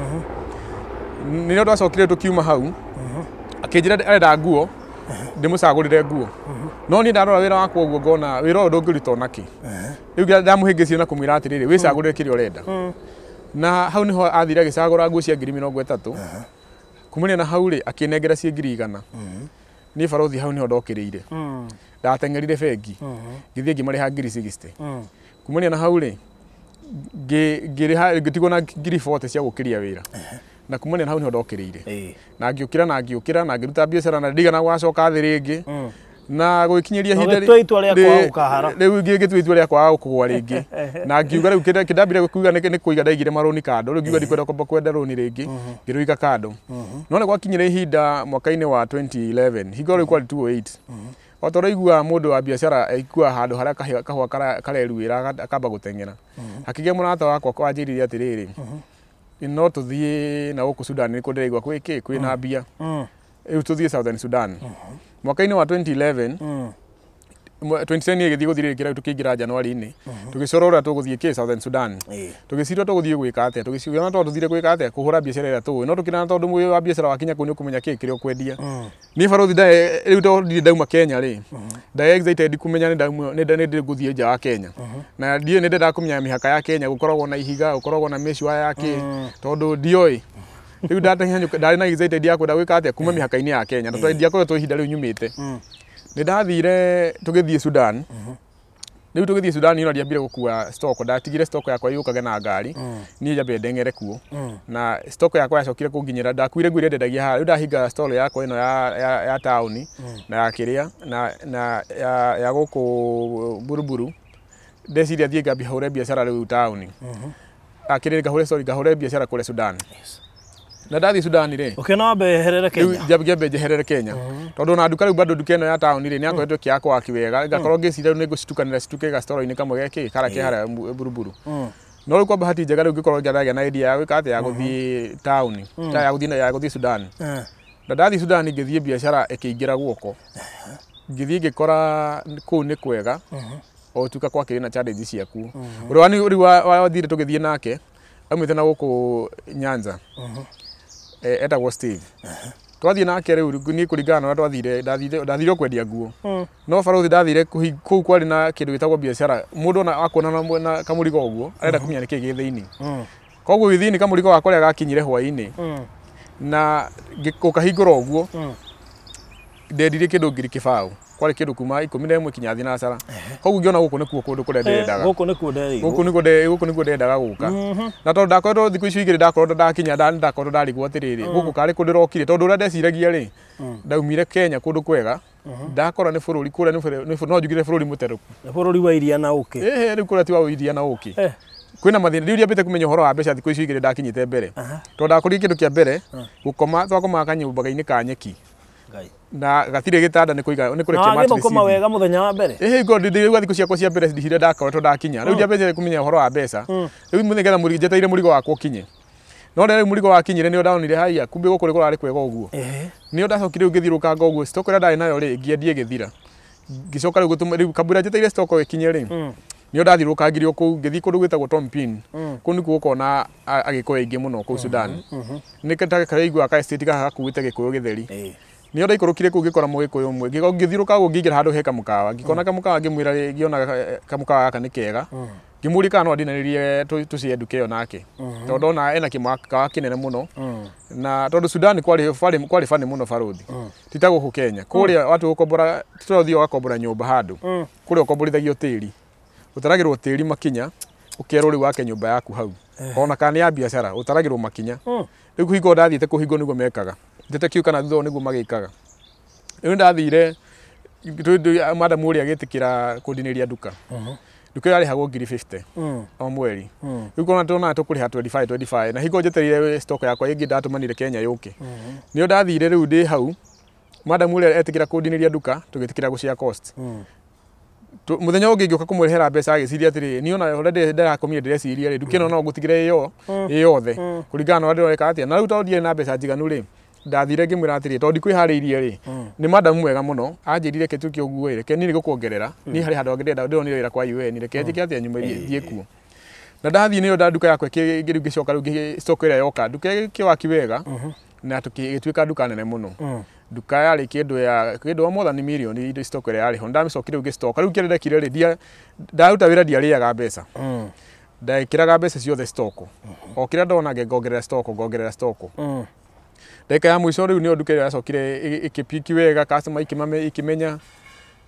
Nĩrĩo twacokire tũkiuma hau, akĩnjĩra arenda nguo, ndĩmũcagũrĩre nguo. No niĩ ndarora wĩra wakwa ũguo ngona wĩra ũyũ ndũngĩruta ona kĩ. Rĩu ndamũhĩngĩcire na kũmwĩra atĩrĩrĩ, wĩcagũrĩre kĩrĩa ũrenda. Na hau nĩho athire agĩcagũra nguo cia ngiri 30. Kumania na hau rĩ, akĩnengera cia ngiri 100. Niĩ barothi hau nĩho ndokĩrĩire. Ndateng'erire bengi, ngĩthiĩ ngĩmarĩha ngiri 60. Kumania na hau rĩ, ngĩrĩha ngĩtigwo na ngiri 40 cia gũkĩria wĩra. Na kumania na hau nĩho ndokĩrĩire. Na ngĩũkĩra na ngĩũkĩra na ngĩruta biacara na ndigana gwacoka thĩ rĩngĩ. Na gũgĩkinyĩria ihinda rĩu ngĩtua itua rĩa kwaga kũgũa rĩngĩ. Na ngiuga rĩu kĩrĩa ndambire kuuga nĩ kũiga ndaigire marũni kando, rĩu ngiuga ndikwenda kwamba kwenda rũni rĩngĩ, ngĩrũiga kando. No nĩ gwakinyire ihinda mwaka-inĩ wa 2011, hingo rĩu kwarĩ 2008. O ta ũraigua mũndũ wa biacara aikua handũ harĩa kahũa kareruĩra akamba gũteng'era. Hakĩgĩa mũrata wakwa wanjĩrire atĩrĩrĩ, no tũthiĩ na gũkũ Sudan nĩkuo ndĩraigua kwĩ kĩ, kwĩna mbia. Rĩu tũthiĩ Southern Sudan. Mwaka-inĩ wa 2011, 2010 ĩgĩthiĩ gũthirĩrĩkĩra rĩu tũkĩingĩra January-inĩ, tũgĩcora ũrĩa tũgũthiĩ kĩ Southern Sudan. Tũgĩciria tũgũthiĩ gwĩka atĩa, tũgĩciria tondũ tũthire gwĩka atĩa, kũhũra biacara ĩrĩa tũĩ. No tũkĩrana tondũ mũĩ wa biacara wakinya kũu nĩ ũkũmenya kĩ kĩrĩa ũkwendia. Niĩ barothi rĩu tondũ ndirĩ ndauma Kenya rĩ, ndarĩ excited kũmenya nĩ ngũthiĩ nja wa Kenya. Na ndiĩ nĩ ndendaga kũmenya mĩhaka ya Kenya, gũkoragwo na ihiga, gũkoragwo na mĩcua ya kĩ, tondũ ndioĩ. Rĩu ndarĩ na excited ya kwenda gwĩka atĩa, kuma mĩhaka-inĩ ya Kenya, na tondũ ndiakoretwo ihinda rĩu nyumĩte. Nĩ ndathire tũgĩthiĩ Sudan. Rĩu tũgĩthiĩ Sudan niĩ ndiambire gũkua stock, ndatigire stock yakwa yũkage na ngari, niĩ nyambe ndeng'ere kuo. Na stock yakwa yacokire kũnginyĩra, ndakuire nguo iria ndendagia haha, rĩu ndahinga stall yakwa ĩno ya taũni na ya kĩrĩa na ya gũkũ Buruburu. Ndeciria thiĩ ngambie hũre biacara rĩu taũni. Akĩrĩ ngahũre sorry, ngahũre biacara kũrĩa Sudan. Na ndathi Sudan rĩ, ũkĩona wambe weherere Kenya. Rĩu ngĩambe njeherere Kenya. Tondũ ona nduka rĩu bado nduka ĩno ya taũni rĩ, nĩ yakoretwo ĩkĩakwo waki wega, ngakorwo ngĩciria rĩu nĩ ngũcitukanĩra cituke gastoro-inĩ kamwe gekĩ karĩa ke harĩa Buruburu. No rĩu kwa bahati njega rĩu ngĩkorwo ngĩagĩa na idea ya gwĩka atĩa, ya gũthiĩ taũni, ya gũthiĩ Sudan. Na ndathi Sudan ngĩthiĩ biacara ĩkĩingĩra guoko. Ngĩthiĩ ngĩkora kũu nĩ kwega. O tuka kwakĩrĩ na challenge ciakuo. Ũrĩa rĩu wathire tũgĩthiĩ nake aumĩte na gũkũ Nyanza, etagwo Steve. Twathiĩ nake rĩu niĩ kũringana na ũrĩa twathire, ndathire o kwendia nguo. No barothi ndathire kũu kwarĩ na kĩndũ gĩtagwo biacara. Mũndũ ona akuona na kamũrigo ũguo arenda kũmenya nĩkĩĩ gĩ thĩinĩ. Koguo gĩ thĩinĩ kamũrigo gakwa karĩa gakinyire hwaĩ-inĩ na gũkahingũra ũguo, ndendirie kĩndũ 2,000. Kwarĩ kĩndũ kuma 11 kinya thinacara. Koguo ngĩona gũkũ nĩkuo kũndũ kũrĩa ndĩrendaga. Gũkũ nĩkuo nderĩirwo. Gũkũ nĩkuo ndendaga gũka. Na tondũ ndakoretwo thikũ icio igĩrĩ ndakoretwo ndakinya ndakoretwo ndarigwo atĩrĩrĩ, gũkũ karĩ kũ ndĩrokire, tondũ ũrĩa ndeciragia rĩ, ndaumire Kenya kũndũ kwega, ndakora nĩ bũrũri kũrĩa nĩ no njugire bũrũri mũterũku. Nĩ bũrũri wa iria na ũkĩ. Ĩhĩ, rĩu kũrĩa ti wa iria na ũkĩ. Kwĩna mathĩna. Rĩu ndiambĩte kũmenya ũhoro wa mbeca thikũ icio igĩrĩ ndakinyĩte mbere. Tondũ ndakorire kĩndũ kĩa mbere, gũkoma twakomaga kanyũmba-inĩ ka nyeki. Na gatirĩ gĩtanda nĩ kũiga nĩ kũrekia mattress. Na wega mũthenya wa mbere. Ĩhĩ, ngo ndĩrĩgua thikũ ciakwa cia mbere ndihire ndakoretwo ndakinya. Rĩu ndiambĩte kũmenya ũhoro wa mbeca. Rĩu nĩgetha njetereire mũrigo wakwa ũkinye. No rĩrĩa mũrigo wakinyire nĩo ndonire haiya kumbe gũkũ kũrarĩ kwega ũguo. Nĩo ndacokire rĩu ngĩthiũrũrũkanga ũguo stock ĩrĩa ndarĩ nayo rĩ ngĩendia ĩgĩthira. Ngĩcoka rĩu gũtũma rĩu kambura njetereire stock ĩkinye rĩ. Nĩo ndathiũrũrũkangirio kũu ngĩthiĩ kũndũ gwĩtagwo Tompin. Kũu nĩkuo ũkona Agĩkũyũ aingĩ mũno kũu Sudan. Nĩ karaiguaga ka estate gaka gakuĩte Gĩkũyũ gĩtheri. Nĩo ndaikũrũkire kũu ngĩkora Mũgĩkũyũ ũmwe. Ngĩthiũrũrũka ũguo ngĩingĩra handũ he kamũkawa. Ngĩkona kamũkawa ngĩmwĩra ngĩona kamũkawa gaka nĩ kega. Ngĩmũria kana no andinanĩrie tũcie nduka ĩyo nake. Tondũ ndona ena kĩmũkawa kĩnene mũno. Na tondũ Sudan kwarĩ bani mũno barothi. Ti ta gũkũ Kenya. Kũrĩa watu gũkombora ti ta ũthiĩ ũgakombora nyũmba handũ. Kũrĩa ũkomborithagio tĩri. Ũtaragĩrwo tĩri makinya ũkerwo rĩu wake nyũmba yaku hau. Ona kana nĩ ya biacara ũtaragĩrwo makinya. Rĩu kũhingo ndathiĩte kũhingo nĩguo mekaga. Njĩte kiu kana thutha nĩguo magĩkaga. Rĩu ndathire madam ũrĩa agĩtĩkĩra kũndinĩria nduka. Nduka ĩyo yarĩhagwo 50,000 o mweri. Rĩu kona ndona tũkũrĩha 25 25 na hingo njetereire stock yakwa ĩngĩ ndatũmanire Kenya yũke. Nĩo ndathire rĩu ndĩ hau madam ũrĩa etĩkĩra kũndinĩria nduka tũgĩtĩkĩra gũshare cost. Mũthenya ũngĩ ngĩũka kũmũrĩhĩra mbeca agĩciria atĩrĩ niĩ ona ũrĩa ndĩrakomire ndĩreciria rĩ nduka ĩno no ngũtigĩre ĩ yothe kũringana na ũrĩa ndĩreka atĩa. Na rĩu tondũ ndiarĩ na mbeca njiganu rĩ ndathire ngĩmwĩra atĩrĩ tondũ ndikwĩharĩirie rĩ nĩ madam mwega mũno anjĩrire reke tuĩke ũguo ĩ reke niĩ nĩngũkuongerera niĩ harĩ handũ hangĩ ndĩrenda ndĩronire wĩra kwa UN reke njĩke atĩa nyume thiĩ kuo. Na ndathiĩ nĩyo nduka yakwa rĩu ngĩcoka rĩu stock ĩrĩa yoka nduka ĩkĩwaki wega na ĩgĩtuĩka nduka nene mũno. Nduka yarĩ kĩndũ ya kĩndũ wa more than million indo stock ĩrĩa yarĩ ho. Ndamĩcokire rĩu ngĩstoka rĩu kĩrĩa ndekire rĩ ndaruta wĩra ndiarĩaga mbeca. Ndekĩraga mbeca ciothe stock. O kĩrĩa ndona ngongerera stock ngongerera stock. Ndagĩka ya mũico rĩu nĩyo nduka ĩrĩa yacokire ĩkĩpiki wega customer ikĩmenya.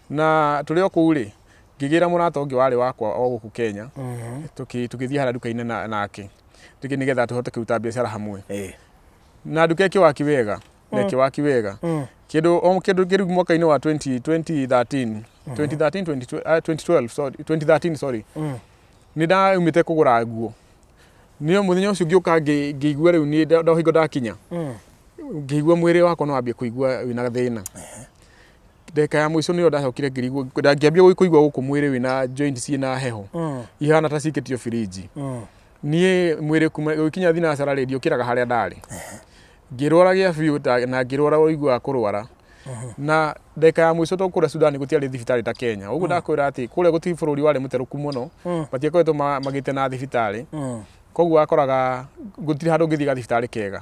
Na tũrĩ o kũu rĩ ngĩgĩra mũrata ũngĩ warĩ wakwa o gũkũ Kenya. Tũgĩthiĩ harĩa nduka-inĩ nake nĩgetha tũhote kũruta biacara hamwe. Na nduka ĩkĩwaki wega na ĩkĩwaki wega. Kĩndũ o kĩndũ kĩrĩ mwaka-inĩ wa 2013 2012 sorry 2013 sorry nĩ ndaumĩte kũgũra nguo. Nĩo mũthenya ũcio ngĩũka ngĩigua rĩu niĩ ndohingo ndakinya. Ngĩigua mwĩrĩ wakwa no wambie kũigua wĩna thĩna. Ndagĩka ya mũico nĩyo ndacokire ngĩrigwo ngĩambia kũigua gũkũ mwĩrĩ wĩna joint ciĩna heho ihana ta cikĩtio firinji. Niĩ mwĩrĩ kuma gũkinya thinacara rĩ ndiũkĩraga harĩa ndarĩ. Ngĩrwara gĩa biũ na ngĩrwara ũiguaga kũrwara. Na ndagĩka ya mũico tondũ kũrĩa Sudan gũtiarĩ thibitarĩ ta Kenya. Ũguo ndakwĩra atĩ kũrĩa gũtirĩ bũrũri warĩ mũterũku mũno matiakoretwo magĩte na thibitarĩ. Koguo wakoraga gũtirĩ handũ ũngĩthiĩ gathibitarĩ kega.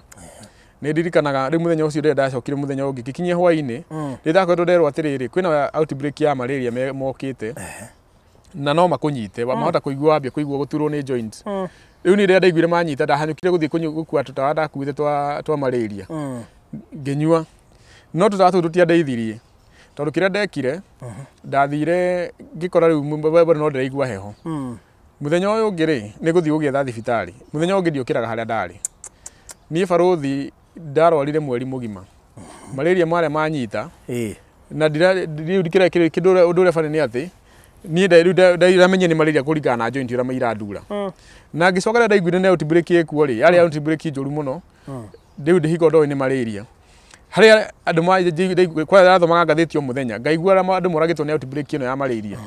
Nĩ ndirikanaga rĩu mũthenya ũcio rĩrĩa ndacokire mũthenya ũngĩ ngĩkinyia hwaĩ-inĩ nĩ ndakoretwo nderwo atĩrĩrĩ kwĩna outbreak ya malaria mokĩte na no makũnyite mahota kũigua wambia kũigua gũturwo nĩ joints. Rĩu nĩ rĩrĩa ndaiguire manyita ndahanyũkire gũthiĩ gũkua tũtawa ndakuĩte twa malaria ngĩnyua. No tũtawa tũu tũtiandeithirie tondũ kĩrĩa ndekire ndathire ngĩkora rĩu no ndĩraigua heho. Mũthenya ũyũ ũngĩ rĩ nĩ gũthiĩ gũgĩetha thibitarĩ. Mũthenya ũngĩ ndiũkĩraga harĩa ndarĩ. Niĩ barũthi ndarwarire mweri mũgima. Malaria marĩa manyita na rĩu kĩrĩa kĩndũ ũndũ ũrĩa bani nĩ atĩ niĩ rĩu ndamenyire nĩ malaria kũringana na joint ũrĩa irandura. Na ngĩcoka rĩrĩa ndaiguire nĩ outbreak ĩkuo rĩ yarĩ outbreak njũru mũno. Rĩu ndĩhingo ndoĩ nĩ malaria. Harĩa andũ kwa ndathomaga ngathĩti o mũthenya ngaigua andũ moragĩtwo nĩ outbreak ĩno ya malaria.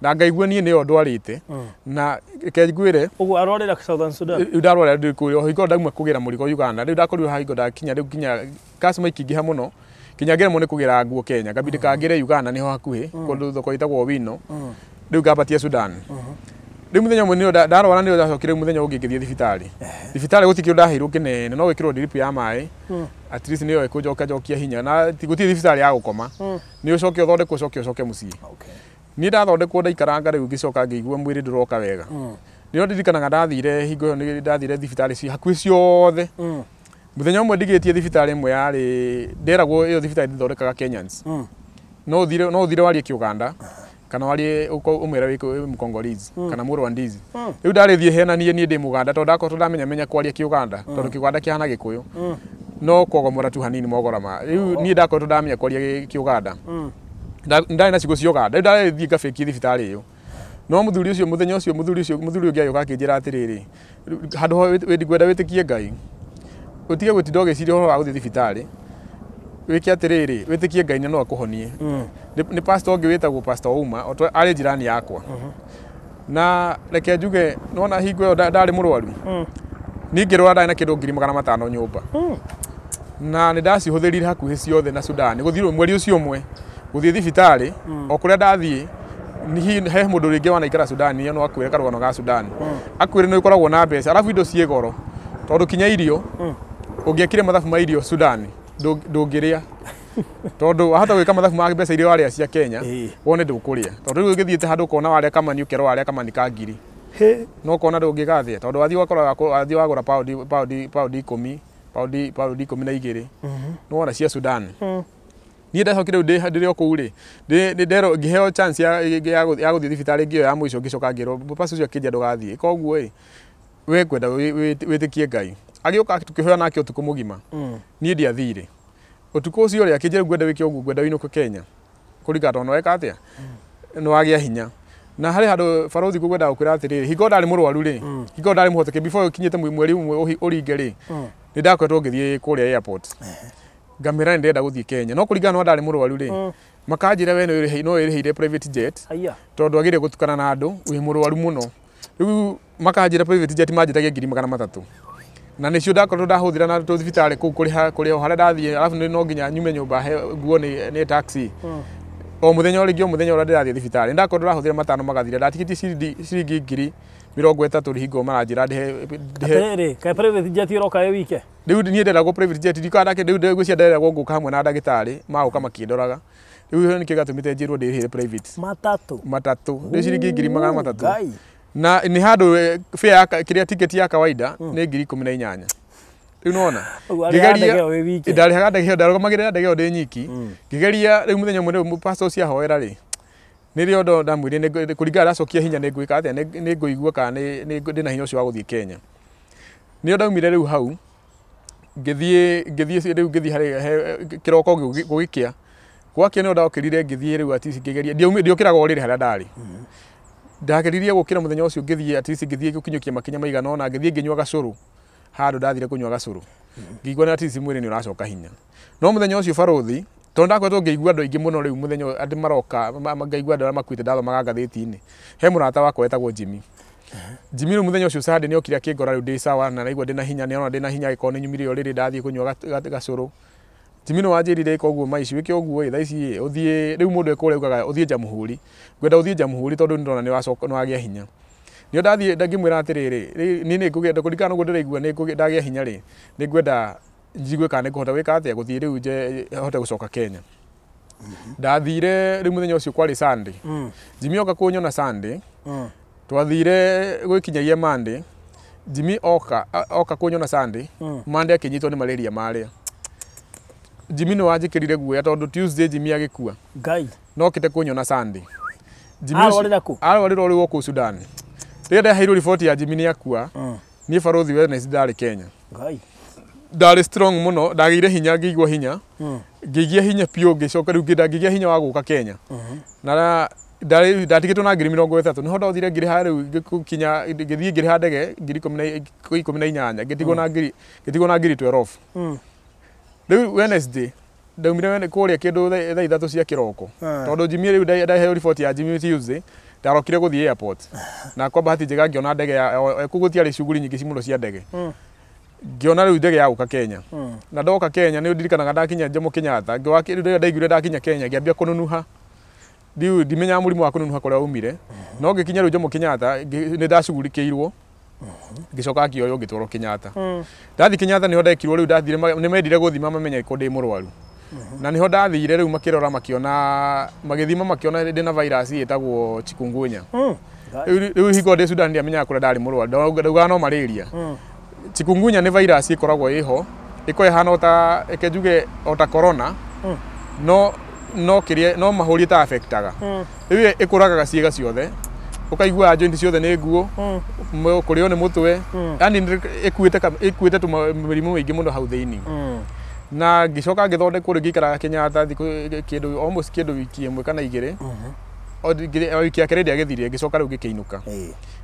Na ngaigua niĩ nĩyo ndwarĩte na reke ngwĩre ũguo arwarĩra Southern Sudan. Rĩu ndarwarĩra ndĩ kũrĩa hingo ndauma kũgĩra mũrigo Uganda. Rĩu ndakorirwo haha hingo ndakinya rĩu nginya customer ikĩingĩha mũno kinya ngĩremwo nĩ kũgĩra nguo Kenya ngambindĩ kangĩre Uganda nĩho hakuhĩ kũndũ thoko ĩtagwo Wino. Rĩu ngambatia Sudan. Rĩu mũthenya ũmwe nĩo ndarwara nĩo ndacokire rĩu mũthenya ũngĩ ngĩthiĩ thibitarĩ. Thibitarĩ gũtirĩ kĩndũ ndaheirwo kĩnene no gwĩkĩrwo drip ya maĩ. At least nĩyo ĩkũnjokia njokia hinya na gũtirĩ thibitarĩ ya gũkoma. Nĩ ũcoke ũthondekwo ũcoke ũcoke mũciĩ. Niĩ ndathondekwo ndaikaranga rĩu ngĩcoka ngĩigua mwĩrĩ ndũroka wega. Nĩo ndirikanaga ndathire hingo ĩyo nĩ ndathire thibitarĩ ci hakuhĩ ciothe. Mũthenya ũmwe ndigĩtie thibitarĩ ĩmwe yarĩ nderagwo ĩyo thibitarĩ ndĩthondekaga Kenyans. No ũthire warie Kĩũganda kana warie ũmwĩre wĩ Mkongolese kana Mũrwandese. Rĩu ndarĩthiĩ henanie niĩ ndĩ Mũganda tondũ ndakoretwo ndamenya kwaria Kĩũganda tondũ Kĩũganda kĩhana Gĩkũyũ. No kũgomora tu hanini mogora ma. Rĩu niĩ ndakoretwo ndamenya kwaria Kĩũganda. Ndarĩ na ciugo cia Ũganda. Rĩu ndarĩthiĩ ngabĩkie thibitarĩ ĩyo. No mũthuri ũcio mũthenya ũcio mũthuri ũcio mũthuri ũngĩ agĩũka akĩnjĩra atĩrĩrĩ, handũ ha ngwenda wĩtĩkie Ngai ũtige gũtinda ũgĩciria ũhoro wa gũthiĩ thibitarĩ, wĩke atĩrĩrĩ, wĩtĩkie Ngai na no akũhonie. Nĩ pastor ũngĩ wĩtagwo Pastor Ouma, arĩ jirani yakwa. Na reke njuge nĩwona hingo ĩyo ndarĩ mũrwaru. Niĩ ngĩrwara ndarĩ na kĩndũ 500,000 nyũmba. Na nĩ ndacihũthĩrire hakuhĩ ciothe na Sudan. Gũthiĩ mweri ũcio ũmwe gũthiĩ thibitarĩ o kũrĩa ndathiĩ he mũndũ rĩngĩ wanaikara Sudan no akwĩre karũgano ga Sudan. Akwĩre nĩ ũkoragwo na mbeca arabu indo ciĩ goro tondũ kinya irio ũngĩekire mathabu ma irio Sudan ndũngĩrĩa tondũ wahota gwĩka mathabu ma mbeca iria warĩa cia Kenya wone ndũkũrĩa tondũ rĩu ũgĩthiĩte handũ ũkona warĩa kamani ũkerwo warĩa kamani ka ngiri no ũkona ndũngĩgathĩa tondũ wathiĩ ũgakora wathiĩ wagũra paundi 10 paundi 12 nĩwona cia Sudan. Niĩ ndacokire rĩu ndĩrĩ o kũu rĩ nderwo ngĩheo chance ya gũthiĩ thibitarĩ ngĩyo ya mũico ngĩcoka ngĩrwo pastor ũcio akĩnjĩra ndũgathiĩ koguo ĩ we ngwenda wĩtĩkie Ngai. Agĩũka tũkĩhoya nake ũtukũ mũgima. Niĩ ndiathire. Ũtukũ ũcio rĩ akĩnjĩra ngwenda wĩke ũguo ngwenda wĩinũke Kenya kũringana tondũ nĩweka atĩa nĩwagĩa hinya. Na harĩ handũ barothi ngwenda gũkwĩra atĩrĩrĩ hingo ndarĩ mũrwaru rĩ hingo ndarĩ mũhoteke before ũkinyĩte mweri ũmwe ũringe rĩ nĩ ndakoretwo ngĩthiĩ kũrĩa airport ngamĩra nĩ ndĩrenda gũthiĩ Kenya no kũringana na ndarĩ mũrwaru rĩ makanjĩra we no wĩrĩhĩire private jet tondũ agĩrĩire gũtukana na andũ wĩ mũrwaru mũno. Rĩu makanjĩra private jet manjĩtagia 300,000 na nĩcio ndakoretwo ndahũthĩra na tũthibitarĩ kũu kũrĩha kũrĩa harĩa ndathiĩ arabu no nginya nyume nyũmba he nguo nĩ taxi o mũthenya ũrĩa o mũthenya ũrĩa ndĩrathiĩ thibitarĩ ndakoretwo ndahũthĩra 5 magathira ndatigĩtie ciringi 30,000 hingo maranjĩra ndĩhe. Atĩrĩrĩ, kaĩ private jet ĩroka ĩ wike? Rĩu niĩ nderagwo private jet ndikana rĩu ngwĩciria nderagwo ngũka hamwe na ndagĩtarĩ magoka makĩndoraga. Rĩu nĩkĩo gĩatũmĩte njĩrwo ndĩrĩhĩre private matatũ nĩ ciringi 300,000 na nĩ handũ fare ya kĩrĩa tiketi ya kawaida nĩ 18,000. Rĩu nĩwona ngĩgeria ndarĩhaga ndege ĩyo ndarũgamagĩrĩra ndege ĩyo ndĩ nyiki ngĩgeria rĩu mũthenya ũmwe rĩu pastor ũcio ahoera rĩ nĩrĩo ndamwĩrire kũringana ndacokia hinya nĩ ngwĩka atĩa nĩ ngũigua kana ndĩna hinya ũcio wa gũthiĩ Kenya. Nĩo ndaumire rĩu hau ngĩthiĩ rĩu ngĩthiĩ harĩ kĩroko gũgĩkĩa gwakĩa nĩo ndokĩrire ngĩthiĩ rĩu at least ngĩgeria ndiokĩraga ũrĩrĩ harĩa ndarĩ. Ndageririe gũkĩra mũthenya ũcio ngĩthiĩ at least ngĩthiĩ gũkinyũkia makinya maigana ũna ngĩthiĩ ngĩnyua gacũrũ handũ ndathire kũnyua gacũrũ ngĩigua nĩ at least mwĩrĩ nĩ ũracoka hinya. No mũthenya ũcio barothi tondũ ndakoretwo ngĩigua andũ aingĩ mũno rĩu mũthenya andũ maroka ngaigua andũ arĩa makuĩte ndathomaga ngathĩti-inĩ. He mũrata wakwa wetagwo Jimmy. Jimmy rĩu mũthenya ũcio Sunday nĩokire akĩngora rĩu ndĩ sawa na naigua ndĩna hinya nĩona ndĩna hinya agĩkorwo nĩ nyumire ũrĩrĩ ndathiĩ kũnyua gacũrũ. Jimmy nĩ wanjĩrire ĩka ũguo maici wĩke ũguo ĩ thaa ici ĩ ũthiĩ rĩu mũndũ ekũrĩa augaga ũthiĩ Jamhuri ngwenda ũthiĩ Jamhuri tondũ nĩndĩrona nĩwacoka nĩwagĩa hinya. Nĩo ndathiĩ ngĩmwĩra atĩrĩrĩ niĩ nĩngũgĩa kũringana na ũguo ndĩraigua nĩngũgĩa ndagĩa hinya rĩ nĩngwenda njigue kana nĩngũhota gwĩka atĩa gũthiĩ rĩu nje hote gũcoka Kenya. Ndathire rĩu mũthenya ũcio kwarĩ Sunday. Jimmy oka kũnyona Sunday. Twathire gwĩkinyagia Monday. Jimmy oka kũnyona Sunday. Monday akĩnyitwo nĩ malaria marĩa. Jimmy nĩ wanjĩkĩrire guoya tondũ Tuesday Jimmy agĩkua. Ngai. No okĩte kũnyona Sunday. Arwarĩra kũ? Arwarĩra o rĩu o kũu Sudan. Rĩrĩa ndaheirwo riboti ya Jimmy nĩ akua niĩ barothi Wednesday ndarĩ Kenya. Ngai. Ndarĩ strong mũno ndagĩire hinya ngĩigua hinya ngĩigĩa hinya biũ ngĩcoka rĩu ngĩgĩa hinya wa gũka Kenya. Na ndatigĩtwo na 30,000 nĩho ndothire ngĩrĩha rĩu gũkinya ngĩthiĩ ngĩrĩha ndege 18,000 ngĩtigwo na 12,000. Rĩu Wednesday ndaumire kũrĩa kĩndũ thaa 3 cia kĩroko tondũ Jimmy rĩu ndaheo riboti ya Jimmy Tuesday ndarokire gũthiĩ airport na kwa bahati njega ngĩona ndege kũu gũtiarĩ shughuli nyingĩ mũno cia ndege ngĩona rĩu ndege ya gũka Kenya. Na ndoka Kenya nĩ ndirikanaga ndakinya Jomo Kenyatta rĩrĩa ndaiguire ndakinya Kenya ngĩambia kũnunuha Ndiu ndimenyaga mũrimũ wa kũnunuha kũrĩa umire. No ngĩkinya rĩu Jomo Kenyatta nĩ ndacugurikĩirwo. Ngĩcoka ngĩoywo ngĩtwarwo Kenyatta. Ndathi Kenyatta nĩho ndekirwo rĩu ndathire nĩ mendire gũthima mamenye ko ndĩ mũrwaru. Na nĩho ndathire rĩu makĩrora makĩona magĩthima makĩona ndĩna virus ĩtagwo chikungunya. Rĩu hingo ndĩ Sudan ndiamenyaga kũrĩa ndarĩ mũrwaru. Ndaugaga no malaria. Chikungunya nĩ virus ĩkoragwo ĩho, ĩkoragwo ĩhana ota reke njuge ota corona. No no kĩrĩa no mahũri ĩta affectaga. Rĩu ĩkũragaga ciĩga ciothe. Ũkaigua joint ciothe nĩ nguo, kũrĩo nĩ mũtwe. Yani ĩkuĩte mĩrimũ mĩingĩ mũno hau thĩinĩ. Na ngĩcoka ngĩthondekwo rĩu ngĩikaraga Kenyatta thikũ kĩndũ almost kĩndũ wiki ĩmwe kana igĩrĩ. O wiki ya kerĩ ndĩagĩthirire ngĩcoka rĩu ngĩkĩinũka.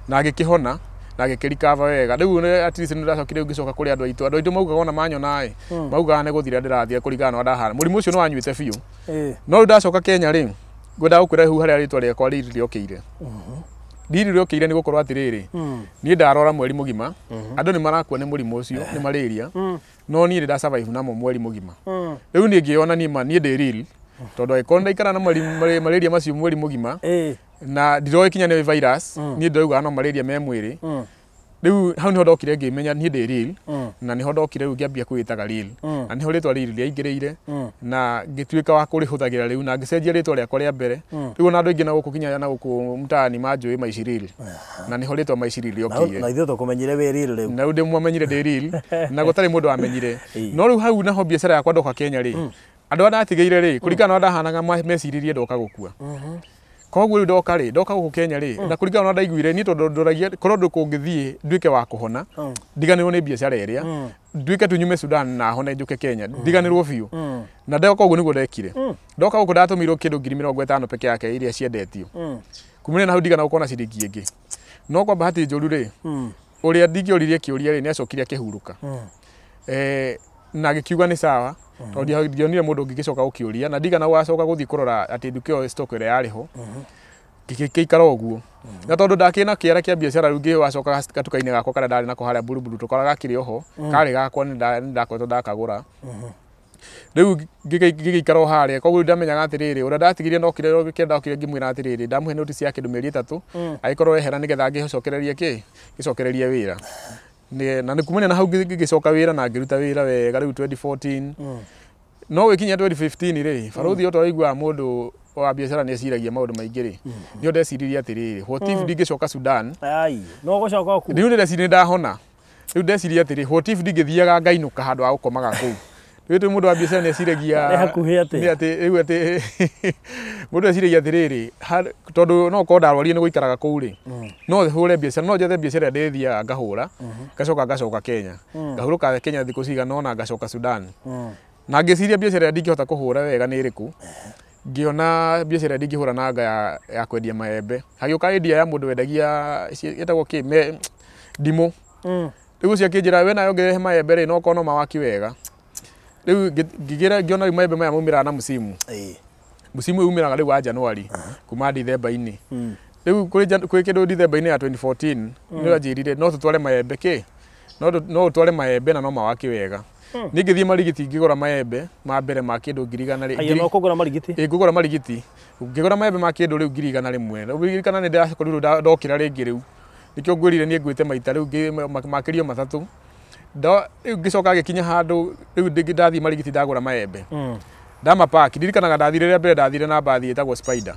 Na ngĩkĩhona na ngĩkĩrikava wega. Rĩu at least nĩ ndacokire rĩu ngĩcoka kũrĩ andũ aitũ. Andũ aitũ maugaga ona manyona ĩ, maugaga nĩ gũthira ndĩrathira kũringana na ũrĩa ndahana. Mũrimũ ũcio nĩ wanyuĩte biũ. No rĩu ndacoka Kenya rĩ, ngwendaga gũkwĩra rĩu harĩa rĩtwa rĩakwa rĩrĩ rĩokĩire. Riri rĩokĩire nĩ gũkorwo atĩrĩrĩ, niĩ ndarora mweri mũgima, andũ nĩ marakua nĩ mũrimũ ũcio, nĩ malaria, no niĩ nĩ nda survive namo mweri mũgima. Rĩu niĩ ngĩona niĩ ma niĩ ndĩ real, tondũ angĩkorwo ndaikara na malaria macio mweri mũgima, na ndiroĩ kinya nĩ virus, niĩ ndĩraugaga no malaria me mwĩrĩ. Rĩu hau nĩho ndokire ngĩmenya niĩ ndĩ real, na nĩho ndokire rĩu ngĩambia kwĩĩtaga real. Na nĩho rĩtwa real rĩaingĩrĩire, na ngĩtuĩka wa kũrĩhũthagĩra rĩu na ngĩcenjia rĩtwa rĩakwa rĩa mbere. Rĩu ona andũ aingĩ na gũkũ kinya na gũkũ mtaani manjũĩ Maishi Real. Na nĩho rĩtwa Maishi Real rĩokĩire. Na ithuĩ tũkũmenyire wĩ real rĩu. Na rĩu ndĩmwamenyire ndĩ real, na gũtarĩ mũndũ wamenyire. No rĩu hau naho biacara yakwa ndoka Kenya rĩ, andũ arĩa ndatigĩire rĩ, kũringana na ũrĩa ndahanaga meciririe ndoka gũkua. Koguo rĩu ndoka rĩ, ndoka gũkũ Kenya rĩ, na kũringana na ũrĩa ndaiguire niĩ tondũ ndoragia korwo ũndũ kũngĩthiĩ nduĩke wa kũhona, ndiganĩrwo nĩ biacara ĩrĩa, nduĩke tu nyume Sudan na hone njũke Kenya, ndiganĩrwo biũ. Na ndoka ũguo nĩguo ndekire. Ndoka gũkũ ndatũmĩirwo kĩndũ 50,000 peke yake iria ciendetio. Kumania na hau ndigana gũkorwo na ciringi ĩngĩ. No kwa bahati njũru rĩ, ũrĩa ndingĩoririe kĩũria rĩ, nĩacokire akĩhurũka. Na agĩkiuga nĩ sawa, tondũ ndionire mũndũ ũngĩ ngĩcoka gũkĩũria, na ndigana gũgacoka gũthiĩ kũrora atĩ nduka ĩyo stock ĩrĩa yarĩ ho. Ngĩgĩikara ũguo. Na tondũ ndakĩrĩ na kĩara kĩa biacara rĩu ngĩwacoka gatuka-inĩ gakwa karĩa ndarĩ nako harĩa Buruburu tũkora gakĩrĩ oho, karĩ gakwa nĩ ndakoretwo ndakagũra. Rĩu ngĩgĩikara o harĩa, koguo rĩu ndamenyaga atĩrĩrĩ, ũrĩa ndatigire ndokire kĩrĩa ndokire ngĩmwĩra atĩrĩrĩ, ndamũhe notice ya kĩndũ mĩeri 3, agĩkorwo ehera nĩgetha ngĩcokererie kĩ, ngĩcokererie wĩra. Na nĩ kumania na hau ngĩcoka wĩra na ngĩruta wĩra wega rĩu 2014. No gĩkinya 2015 rĩ, barũthi ota waiguaga mũndũ wa biacara nĩ eciragia maũndũ maingĩ rĩ, nĩo ndeciririe atĩrĩrĩ, what if ndingĩcoka Sudan? Ai, no gũcoka kuo. Rĩu ndĩreciria ndahona. Rĩu ndeciria atĩrĩ, what if ndingĩthiaga ngainũka handũ ha gũkomaga kũu? Rĩu twĩ mũndũ wa biacara nĩ eciragia nĩ hakuhĩ atĩ. Nĩ atĩ rĩu atĩ mũndũ eciragia atĩrĩrĩ, tondũ no ũkorwo ndarwarire nĩ gũikaraga kũu rĩ, no hũre biacara, no njethe biacara ĩrĩa ndĩthiaga ngahũra, ngacoka ngacoka Kenya. Ngahurũka Kenya thikũ cigana ũna ngacoka Sudan. Na ngĩciria biacara ĩrĩa ndingĩhota kũhũra wega nĩ ĩrĩkũ, ngĩona biacara ĩrĩa ndingĩhũra na anga ya kwendia maembe. Hagĩũka idea ya mũndũ wendagia ĩtagwo kĩ, ndimũ. Rĩu ũcio akĩnjĩra we nawe ũngĩrehe maembe rĩ, no ũkorwo no mawaki wega. Rĩu ngĩgĩra ngĩona rĩu maembe maya maumĩraga na mũcimu. Mũcimu ũyũ umĩraga rĩu wa Januari kuma Dithemba-inĩ. Rĩu kwĩ kĩndũ Dithemba-inĩ ya 2014 nĩ anjĩrire no tũtware maembe kĩ, no ũtware maembe na no mawaki wega. Niĩ ngĩthiĩ Marigiti ngĩgũra maembe ma mbere ma kĩndũ 100,000. Aya no kũgũra Marigiti? Ĩ, ngũgũra Marigiti. Ngĩgũra maembe ma kĩndũ rĩu 100,000. Rĩu ririkana nĩ ndakorirwo ndokĩra rĩngĩ rĩu. Nĩkĩo ngwĩrire niĩ ngwĩte maita rĩu makĩrio matatũ. Rĩu ngĩcoka ngĩkinya handũ rĩu ndathiĩ Marigiti ndagũra maembe. Ndamapaki, ndirikanaga ndathire rĩa mbere ndathire na mbathi ĩtagwo Spider.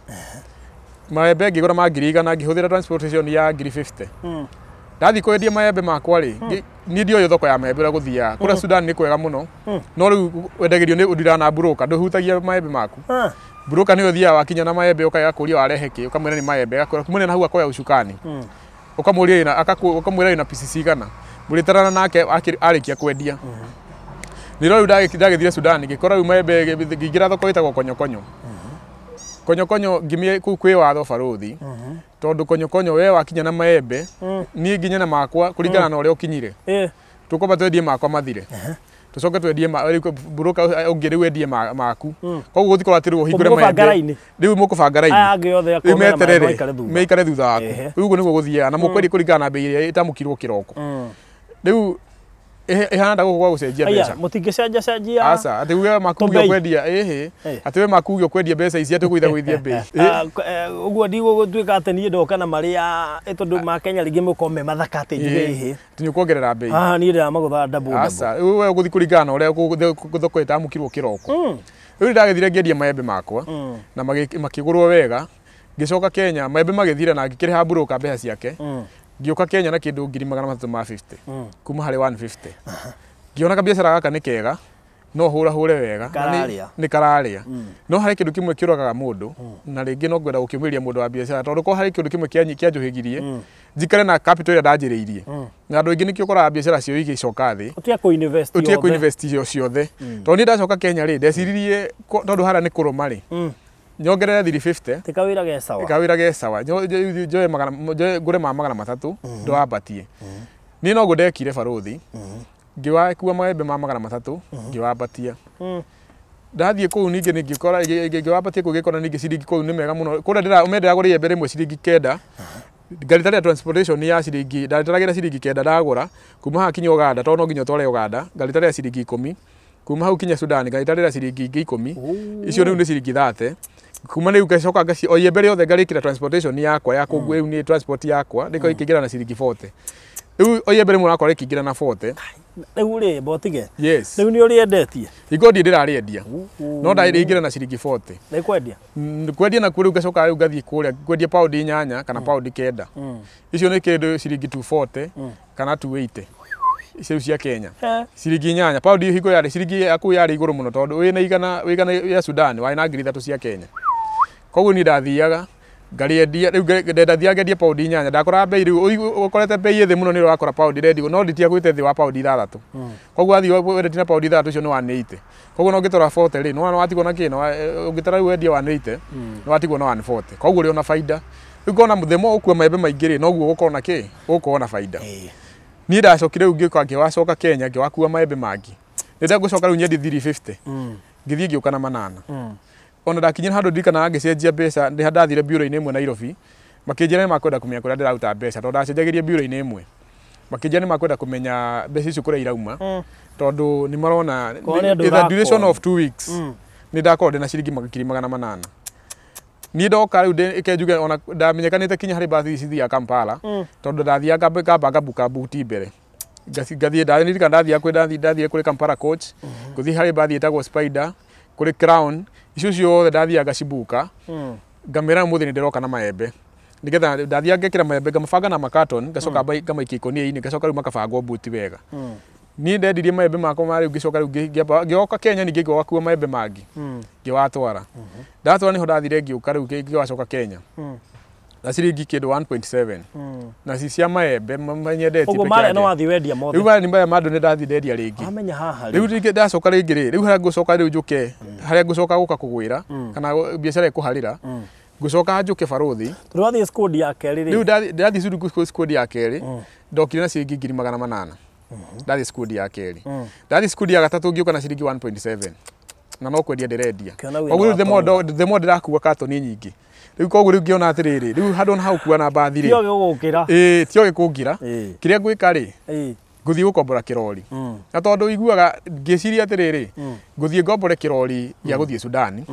Maembe ngĩgũra ma 100,000 ngĩhũthĩra transportation ya 50,000. Ndathiĩ kwendia maembe makwa rĩ, niĩ ndioĩ thoko ya maembe ũrĩa gũthiaga. Kũrĩa Sudan nĩ kwega mũno. No rĩu wendagĩrio nĩ ũndira na broker, ndũhutagia maembe maku. Broker nĩwe ũthiaga wakinya na maembe ũkaya kũria warehe kĩ, ũkamwĩra nĩ maembe, agakwĩra kumania na hau akoya ucukani. Ũkamũria ĩna, ũkamwĩra ĩna pieces cigana. Mũrĩtarana nake arĩkia kwendia. Nĩrĩo rĩu ndagĩthire Sudan, ngĩkora rĩu maembe, ngĩingĩra thoko ĩtagwo Konyokonyo. Konyokonyo ngĩmĩe kũu kwĩ watho barũthi. Tondũ Konyokonyo we wakinya na maembe, niĩ nginya na makwa kũringana na ũrĩa ũkinyire. Tũkwamba twendie makwa mathire. Tũcoke twendie rĩu broker ũngĩ rĩu endie maku. Koguo gũtikorwo atĩ rĩu ũhingũre maembe. Rĩu mũkũbanga raini. Aya angĩ othe Rĩu akorwo mena maembe meterere, maikare thutha. meikare thutha waku. Rĩu ũguo nĩguo gũthiaga na mũkwendia kũringana na mbei ĩrĩa ĩtamũkirwo kĩroko. Rĩu Ĩhana ta gũkũ gwa gũcenjia mbeca. Mũtingĩcenja cenjia. Aca, atĩ uge makuge ũkwendia ĩhĩ, atĩ we makuge ũkwendia mbeca ici atĩ ũgũitha gũithia mbei. Ũguo ndigũgũtuĩka atĩ niĩ ndoka na marĩa tondũ ma Kenya rĩngĩ mũkorwo me mathaka atĩ njuge ĩhĩ. Atĩ nĩ ũkuongerera mbei. Niĩ ndĩramagũtha double double. Aca, rĩu we ũgũthiĩ kũringana na ũrĩa thoko ĩtamũkirwo kĩroko. Rĩu ndagĩthire ngĩendia maembe makwa na makĩgũrwo wega. Ngĩcoka Kenya maembe magĩthira na ngĩkĩrĩha broker mbeca ciake. Ngĩũka Kenya na kĩndũ 350 kuma harĩ 150. Ngĩona kabiacara gaka nĩ kega no hũra hũre wega nĩ kararĩa. No harĩ kĩndũ kĩmwe kĩũragaga mũndũ na rĩngĩ no ngwenda gũkĩũmĩrĩria mũndũ wa biacara tondũ ko harĩ kĩndũ kĩmwe kĩanjũhĩgirie njikare na capital ĩrĩa ndanjĩrĩirie. Na andũ aingĩ nĩkĩo ũkoraga biacara ciao igĩcoka thĩ. Ũtige kũ-invest ciothe. Tondũ niĩ ndacoka Kenya rĩ ndeciririe tondũ harĩa nĩ kũrũma rĩ nyongerere 350 ti kawĩra ge sawa. Kawĩra ge sawa. Njoe magana ngũre ma 300 ndwambatie. Niĩ noguo ndekire barũthi. Ngĩkua maembe ma 300 ngĩwambatia. Ndathiĩ kũu ningĩ ngĩkora ngĩwambatia kũu ngĩkora ningĩ ciringi kũu nĩ mega mũno. Kũrĩa ndĩragũra iembe rĩmwe ciringi 9. Ngaritarĩra transportation ya ciringi ndataragĩra ciringi 9 ndagũra kuma haha kinya Uganda tondũ no nginya ũtware Uganda ngaritarĩra ciringi 10 kuma hau kinya Sudan ngaritarĩra ciringi ingĩ 10 icio rĩu nĩ ciringi 30 kuma rĩu ngacoka ngaci o iembe rĩothe ngarĩkĩra transportation yakwa ya kũu rĩu nĩ transport yakwa rĩkorwo ikĩingĩra na ciringi 40 rĩu o iembe rĩmwe ũrakora rĩkĩingĩra na 40. Rĩu rĩ mbotige. Yes. Rĩu nĩ ũrĩendetie. Hingo ndiĩ ndĩrarĩendia. No ndarĩingĩra na ciringi 40. Nĩ kwendia? Kwendia nakuo rĩu ngacoka rĩu ngathiĩ kũrĩa kwendia paundi 8 kana paundi 9. Icio nĩ kĩndũ ciringi 240 kana 280. Icio cia Kenya. Ciringi 8 paundi hingo yarĩ ciringi ya kũu yarĩ igũrũ mũno tondũ wĩna igana wĩigana ya Sudan warĩ na 3,000 cia Kenya. Koguo niĩ ndathiaga ngarĩendia rĩu ndathiaga ngendia paundi 8 ndakoraga bei rĩu ũkorete bei ĩthĩ mũno nĩ ũrakora paundi rendio no nditiagwĩte thĩ wa paundi 6. Koguo wathiĩ wendetie na paundi 6 ũcio nĩ 180. Koguo no ũngĩtwara 40 rĩ no watigwo na kĩ ũngĩtara rĩu wendia 180 no watigwo na 140. Koguo ũrĩ ona baida. Rĩu ngona mũthemo ũkua maembe maingĩ rĩ noguo ũgũkorwo na kĩ ũgũkorwo na baida. Niĩ ndacokire rĩu ngĩũka ngĩwacoka Kenya ngĩwakua maembe mangĩ. Nĩ ndagũcoka rĩu nyendie 350. Ngĩthiĩ ngĩũka na 8. Ona ndakinyire handũ ndirikanaga ngĩcenjia mbeca ndĩ ndathire bureau-inĩ ĩmwe Nairobi makĩnjĩra nĩ makwenda kũmenya kũrĩa ndĩraruta mbeca tondũ ndacenjagĩria bureau-inĩ ĩmwe makĩnjĩra nĩ makwenda kũmenya mbeca icio kũrĩa irauma tondũ nĩ marona in the duration of 2 weeks nĩ ndakorwo ndĩna ciringi 800,000. Niĩ ndoka rĩu ĩke njuge ona ndamenyekanĩte kinya harĩ mbathi ici cithiaga Kampala tondũ ndathiaga ngamba ngabuka buti mbere ngathiĩ ndirikana ndathiaga ndathire kũrĩ Kampala Coach ngũthiĩ harĩ mbathi ĩtagwo Spider kũrĩ Crown icio ciothe ndathiaga ngacibuka ngamĩra mũthĩ nĩ ndĩroka na maembe nĩgetha ndathiaga ngekĩra maembe ngamabanga na makaton ngacoka ngamaikia ikũnia-inĩ ngacoka rĩu makabangwo buti wega. Niĩ ndendirie maembe makwa ma rĩu ngĩcoka rĩu ngĩoka Kenya ningĩ ngĩgakua maembe mangĩ ngĩwatwara. Ndatwara nĩho ndathire ngĩũka rĩu ngĩwacoka Kenya na ciringi kĩndũ 1.7 na ci cia maembe menyendetie. Ũguo marĩa no wathiĩ wendia mothe. Rĩu marĩa nĩ marĩa ma andũ nĩ ndathiĩ ndendia rĩngĩ. Wamenya haha rĩu. Rĩu ndacoka rĩngĩ rĩ rĩu harĩa ngũcoka rĩu njũke harĩa ngũcoka gũka kũgwĩra kana biacara ĩkũharĩra ngũcoka njũke barũthi. Tondũ wathiĩ squad ya kerĩ rĩ. Rĩu ndathiĩ squad ya kerĩ ndokire na ciringi 800,000. Ndathiĩ squad ya kerĩ. Ndathiĩ squad ya gatatũ ngĩũka na ciringi 1.7 na no kwendia ndĩrendia. Koguo rĩu the more ndĩrakua katoni nyingĩ. Rĩu koguo rĩu ngĩona atĩrĩrĩ rĩu handũ ona hau kua na mbathi rĩ tio gĩgũkĩra. Ĩĩ tio gĩkũngĩra. Kĩrĩa ngwĩka rĩ ngũthiĩ gũkombora kĩrori. Na tondũ iguaga ngĩciria atĩrĩrĩ ngũthiĩ ngombore kĩrori gĩa gũthiĩ Sudan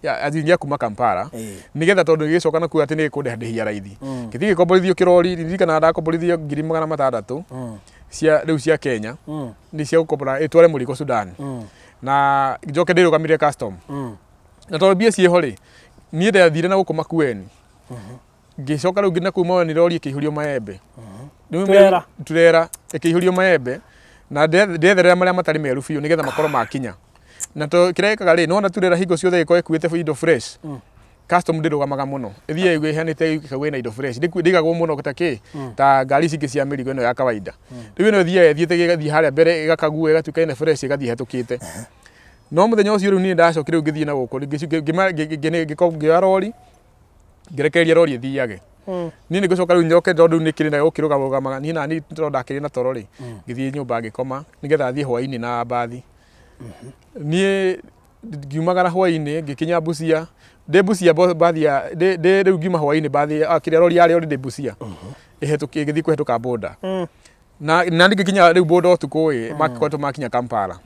gĩa kuma Kampala nĩgetha tondũ gĩgĩcoka nakuo atĩ nĩ gĩkũndĩhia raithi. Ngĩthiĩ gĩkomborithio kĩrori ndirikanaga ndakomborithio 600,000 cia rĩu cia Kenya nĩ cia gũkombora ĩtware mũrigo Sudan na njoke ndĩrũgamĩrĩre custom. Na tondũ mbia ciĩho rĩ niĩ ndathire na gũkũ Makueni ngĩcoka rĩu na kuma ni rori ĩkĩihũrio maembe. Turera ĩkĩihũrio maembe na ndetherera marĩa matarĩ meru biũ nĩgetha makorwo makinya. Na to kĩrĩa gĩkaga rĩ nĩwona turera hingo ciothe ĩgĩkorwo ĩkuĩte indo fresh custom ndĩrũgamaga mũno ĩthiaga ĩheanĩte ĩkauga ĩna indo fresh ndĩigagwo mũno ta kĩ ta ngari ici ingĩ cia mĩrigo ĩno ya kawaida. Rĩu ĩno ĩthiaga ĩthiĩte ĩgathiĩ harĩa mbere ĩgakagua ĩgatuĩka ĩna fresh ĩgathiĩ ĩhetũkĩte. No mũthenya ũcio rĩu niĩ ndacokire rĩu ngĩthiĩ na gũkũ ngĩoya rori ngĩrekereria rori ĩthiage. Niĩ nĩ ngũcoka rĩu njoke tondũ nĩ kĩrĩ na gũkĩrũgarũgamaga niĩ nani tondũ ndakĩrĩ na toro rĩ ngĩthiĩ nyũmba ngĩkoma nĩgetha thiĩ hwaĩ-inĩ na mbathi. Niĩ ngiumagara hwaĩ-inĩ ngĩkinya Busia ndĩ Busia mbathi ya ndĩ rĩu ngiuma hwaĩ-inĩ mbathi kĩrĩa rori yarĩ already Busia ĩhetũkie ĩgĩthiĩ kũhetũka boda. Na ningĩkinya rĩu boda ũtukũ ĩ, makoretwo makinya Kampala.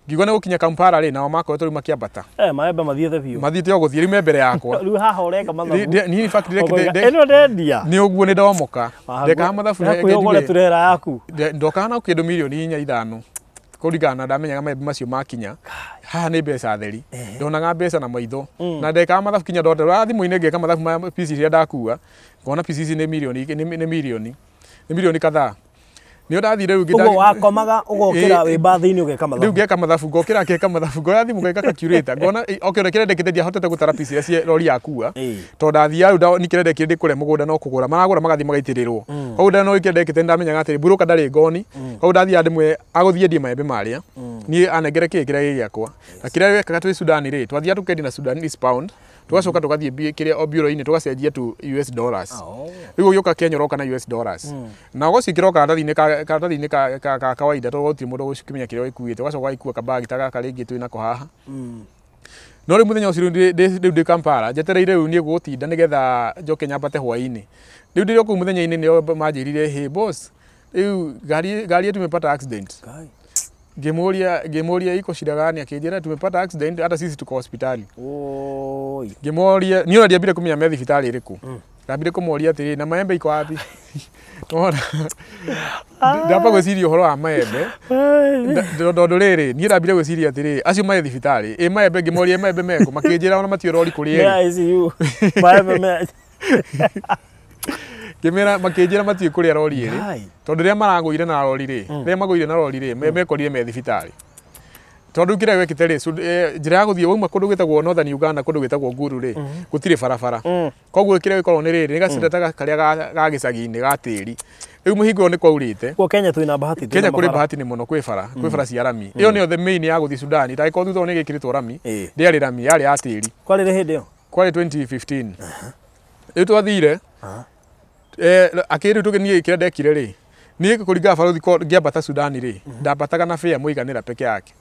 Ngiuga nĩ gũkinya Kampala rĩ, nao makoretwo rĩu makĩambata. Maembe mathiĩte biũ. Mathiĩte o gũthiĩ rĩu me mbere yakwa. Rĩu haha ũreka mathabu. Niĩ in fact Ĩno ndendia. Nĩ ũguo nĩ ndomoka. Ndekaga mathabu. Hakuhĩ ũgũre turera yaku. Ndokaga na kĩndũ milioni 4, 5 kũringana na ndamenyaga maembe macio makinya haha nĩ mbeca theri. Ndonaga mbeca na maitho na ndekaga mathabu kinya ndondora thimũ-inĩ ngeka mathabu ma piece iria ndakua, ngona piece ici nĩ milioni, nĩ milioni, nĩ milioni kadhaa. Nĩo ndathire rĩu. Ũguo wakomaga ũgokĩra wĩ bathĩ-inĩ ũgeka mathabu. Rĩu ngeka mathabu, ngokĩra ngeka mathabu, ngoya thimũ ngeka calculator, ngona okay, ona kĩrĩa ndekĩte ndiahotete gũtara piece iria cie rori yakua, tondũ ndathiaga rĩu ni kĩrĩa ndekire ndĩ kũrĩa mũgũnda no kũgũra maragũra magathiĩ magaitĩrĩrwo. Koguo no kĩrĩa ndekĩte ndamenyaga atĩrĩ broker ndarĩ ngoni. Koguo ndathiaga ndĩmwe agũthiĩ endie maembe marĩa, niĩ anengere kĩĩ kĩrĩa gĩ gĩakwa. Na kĩrĩa wekaga twĩ Sudan rĩ, twathiaga tũkendia na Sudanese pound, tugacoka tũgathiĩ kĩrĩa o bureau-inĩ tũgacenjia to US dollars. Rĩu ũgĩũka Kenya ũroka na US dollars na ũgũciĩkĩra o karatathi-inĩ ka kawaida, tondũ gũtirĩ mũndũ ũgũkĩmenya kĩrĩa ũgĩkuĩte. Ũgacoka ũgagĩkua kabagi ta gaka rĩngĩ twĩ nako haha. No rĩu mũthenya ũcio rĩu ndĩ Kampala njetereire rĩu niĩ gũtinda nĩgetha njoke nyambate hwaĩ-inĩ. Rĩu ndĩrĩ o kũu mũthenya-inĩ nĩo manjĩrire, "Hey boss, rĩu gari yetu imepata accident." Ngĩmũria iko shida gani, akĩnjĩra tumepata accident, hata sisi tuko hospitali. Oi. Ngĩmoria, niĩ ona ndiambire kũmenya me thibitarĩ ĩrĩkũ. Ndambire kũmoria atĩrĩ, na maembe iko wapi? Wona ndamba gwĩciria ũhoro wa maembe, tondũ rĩrĩ niĩ ndambire gwĩciria atĩrĩ, acio marĩ thibitarĩ ĩ maembe. Ngĩmoria maembe mekũ, makĩnjĩra ona matiũ rori kũrĩa ĩrĩ. Me ICU. Maembe me. Ngĩmera, makĩnjĩra matiũ kũrĩa rori ĩrĩ, tondũ rĩrĩa maragũire na rori rĩ, rĩrĩa magũire na rori rĩ, mekorire me thibitarĩ. Tondũ kĩrĩa gwekĩte rĩ, njĩra ya gũthiĩ wauma kũndũ gwĩtagwo Northern Uganda, kũndũ gwĩtagwo Gulu rĩ, gũtirĩ barabara. Koguo kĩrĩa gĩkoragwo nĩ rĩrĩ, nĩ gacĩra ta karĩa ga gĩcagi-inĩ ga tĩri. Rĩu mũhingo ĩyo nĩ kwaurĩte. Kwa Kenya twĩna bahati. Kenya kũrĩ bahati nĩ mũno, kwĩ bara cia rami. Ĩyo nĩyo the main ya gũthiĩ Sudan. Ndagĩkorwo thutha ũyũ nĩ gĩkĩrĩtwo rami. Ndĩarĩ rami, yarĩ ya tĩri. Kwarĩ rĩ hĩndĩ ĩyo? Kwarĩ 2015 rĩu twathire. Akĩrĩ rĩu niĩ kĩrĩa ndekire rĩ, niĩ kũringana barothi ngĩambata Sudan rĩ, ndambataga na fare mũiganĩra peke yake,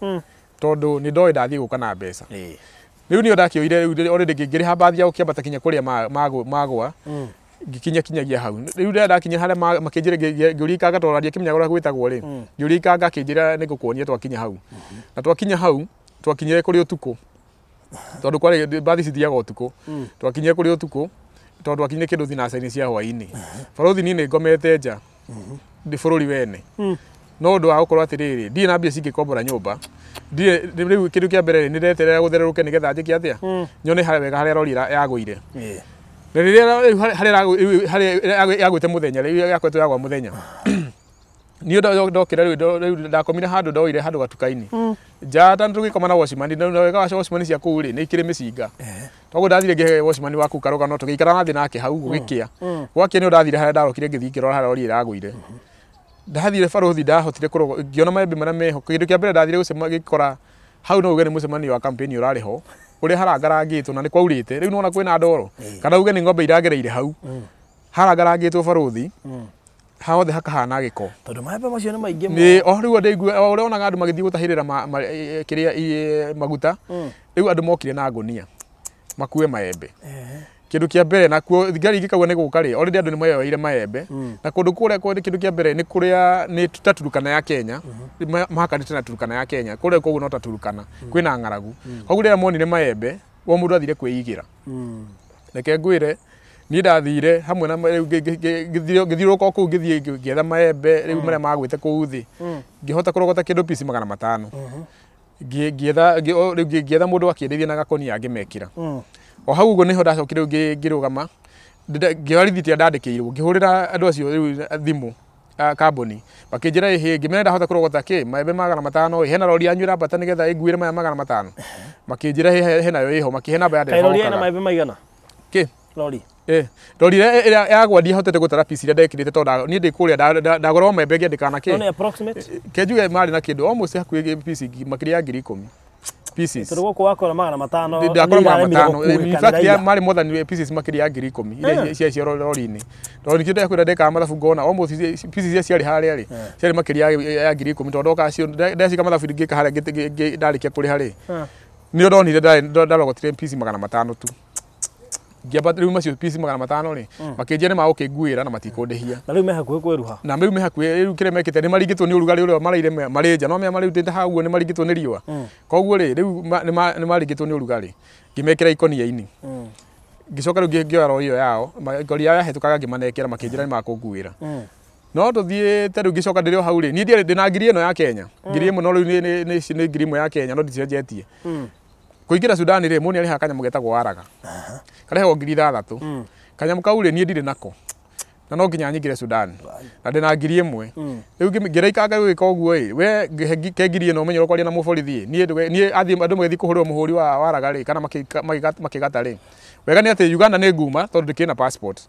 tondũ nĩ ndoĩ ndathiĩ gũka na mbeca. Rĩu nĩyo ndakĩoire rĩu already ngĩrĩha bathi ya gũkĩambata kinya kũrĩa magwa, ngĩkinya kinyagia hau. Rĩu rĩrĩa ndakinya harĩa makĩnjĩra, ngĩũria ikanga, tondũ ndiakĩmenyaga ũrĩa gwĩtagwo rĩ, ngĩũria ikanga, akĩnjĩra nĩ ngũkuonia twakinya hau. Na twakinya hau twakinyire kũrĩ ũtukũ, tondũ kwarĩ bathi cithiaga ũtukũ. Twakinyire kũrĩ ũtukũ, tondũ twakinyire kĩndũ thinaca-inĩ cia hwaĩ-inĩ. Barothi niĩ nĩ ngomete nja ndĩ bũrũri wene, no ũndũ wa gũkorwo atĩrĩrĩ, ndirĩ na mbia cingĩkombora nyũmba, ndirĩ. Rĩu kĩndũ kĩa mbere nĩ ndeterera gũthererũke nĩgetha njĩke atĩa, nyone harĩa wega harĩa rori yagũire. Na rĩrĩa rĩu harĩa harĩa yagwĩte mũthenya, rĩu yakoretwo yagwa mũthenya, niĩ ndokĩra rĩu ndakomire handũ, ndoire handũ gatuka-inĩ nja ta tũgĩkoma na watchman. Na wega wa watchman cia kũu rĩ, nĩ ikĩrĩ mĩcinga. Toguo ndathire ngĩhe watchman wa kũu karũgano, tũgĩikara na thĩ nake hau gũgĩkĩa. Gwakĩa nĩ ndathire harĩa ndarokire, ngĩthiĩ ngĩrora harĩa rori ĩragũire. Ndathire barothi, ndahotire kũrogo ngĩona maembe marĩa meho. Kĩndũ kĩa mbere ndathire gũcema gĩkora hau no uge nĩ mũcemanio wa campaign ũrarĩ ho, ũrĩa harangarangĩtwo na nĩ kwaurĩte. Rĩu nĩwona kwĩna ndoro, kana uge nĩ ng'ombe iragereire hau harangarangĩtwo barothi hothe hakahana gĩko. Tondũ maembe macio nĩ maingĩ. Nĩ o rĩu ndaigua o ũrĩa onaga andũ magĩthiĩ gũtahĩrĩra kĩrĩa maguta. Rĩu andũ mokire na ngũnia makue maembe. Kĩndũ kĩa mbere nakuo thigari ingĩkaua nĩ gũka rĩ, already andũ nĩ mayoeire maembe. Na kũndũ kũrĩa kũrĩ kĩndũ kĩa mbere nĩ kũrĩa nĩ ta Turkana ya Kenya, mahakanĩte na Turkana ya Kenya kũrĩa, koguo no ta Turkana kwĩna ng'aragu. Koguo rĩrĩa monire maembe, o mũndũ athire kwĩigĩra. Reke ngwĩre, niĩ ndathire hamwe na rĩu ngĩthiũrũrũka o kũu, ngĩthiĩ ngĩetha maembe rĩu marĩa magwĩte kũu thĩ, ngĩhota kũrogota kĩndũ pici 500. Ngĩetha rĩu ngĩetha mũndũ akĩenderia na gakonia ngĩmekĩra o hau. Ũguo nĩho ndacokire rĩu ngĩrũgama, ngĩoya rithiti ĩrĩa ndandĩkĩirwo, ngĩhũrĩra andũ acio rĩu thimũ a kambuni, makĩnjĩra ĩhĩ. Ngĩmera ndahota kũrogota kĩ maembe 500 ĩ, hena rori yanyu ĩrambata nĩgetha ĩnguĩre maya 500? Makĩnjĩra henayo ĩho, makĩhe namba ya Kaĩ rori ndereba ĩna okaga. Maembe maigana? Kĩ? Rori. Rori ĩrĩa yagwa ndiahotete gũtara pici iria ndekĩrĩte, tondũ niĩ ndĩ kũrĩa ndagũra o maembe ngĩandĩka na No kĩ nĩ approximate. Kenjuge marĩ na kĩndũ almost hakuhĩ pici makĩria ya 10,000 pieces. Tondũ gũkũ wakora 500 Ndakora nĩ magana iraremirwo matano. gũkuĩka, In fact nĩ iraira. marĩ more than pieces makĩria ya 10,000 iria cia cia rori-inĩ, tondũ nĩkĩo ndakwĩra ndekaga mathabu ngona almost pieces iria ciarĩ harĩa rĩ, ciarĩ makĩria ya 10,000, tondũ ndoka cio ndacika mathabu ngĩka harĩa ndarĩkia kũrĩha rĩ, nĩ ndonire ndarogotire piece 500 tu. Ngĩamba rĩu macio piece 500 rĩ, makĩnjia nĩ magũkĩnguĩra na matikũndĩhia. Na rĩu me hakuhĩ kwĩruha. Na rĩu me hakuhĩ, rĩu kĩrĩa mekĩte nĩ maringĩtwo nĩ ũrugarĩ ũrĩa maraire marĩ nja, no mea marĩrutĩte hau ũguo nĩ maringĩtwo nĩ riũa. Koguo rĩ, rĩu nĩ maringĩtwo nĩ ũrugarĩ. Ngĩmekĩra ikũnia-inĩ. Ngĩcoka rĩu ngĩoya rori ĩyo yao, ngori yao yahĩtũkaga ngĩmanengera, makĩnjĩra nĩ makũnguĩra. No tũthiĩte rĩu ngĩcoka ndĩrĩ o hau rĩ, niĩ ndiarĩ ndĩna ngiri ĩno ya Kenya. Ngiri ĩmwe no rĩu nĩ ngiri ĩmwe ya Kenya no ndicenjetie. Kũingĩra Sudan rĩ, mũndũ nĩarĩhaga kanyamũ getagwo waraga. Karĩhagwo ngiri 6. Kanyamũ kau rĩ, niĩ ndirĩ nako. Na no nginya nyingĩre Sudan. Na ndĩna ngiri ĩmwe. Rĩu ngĩra ikanga gwĩka ũguo ĩ, we ke ngiri ĩno ũmenye ũrĩa kwaria na mũborithi ĩ. Niĩ athiĩ andũ magĩthiĩ kũhũrĩrwo mũhũri wa waraga rĩ, kana makĩgata rĩ. Wega nĩ atĩ Uganda nĩ nguma tondũ ndĩkĩrĩ na passport.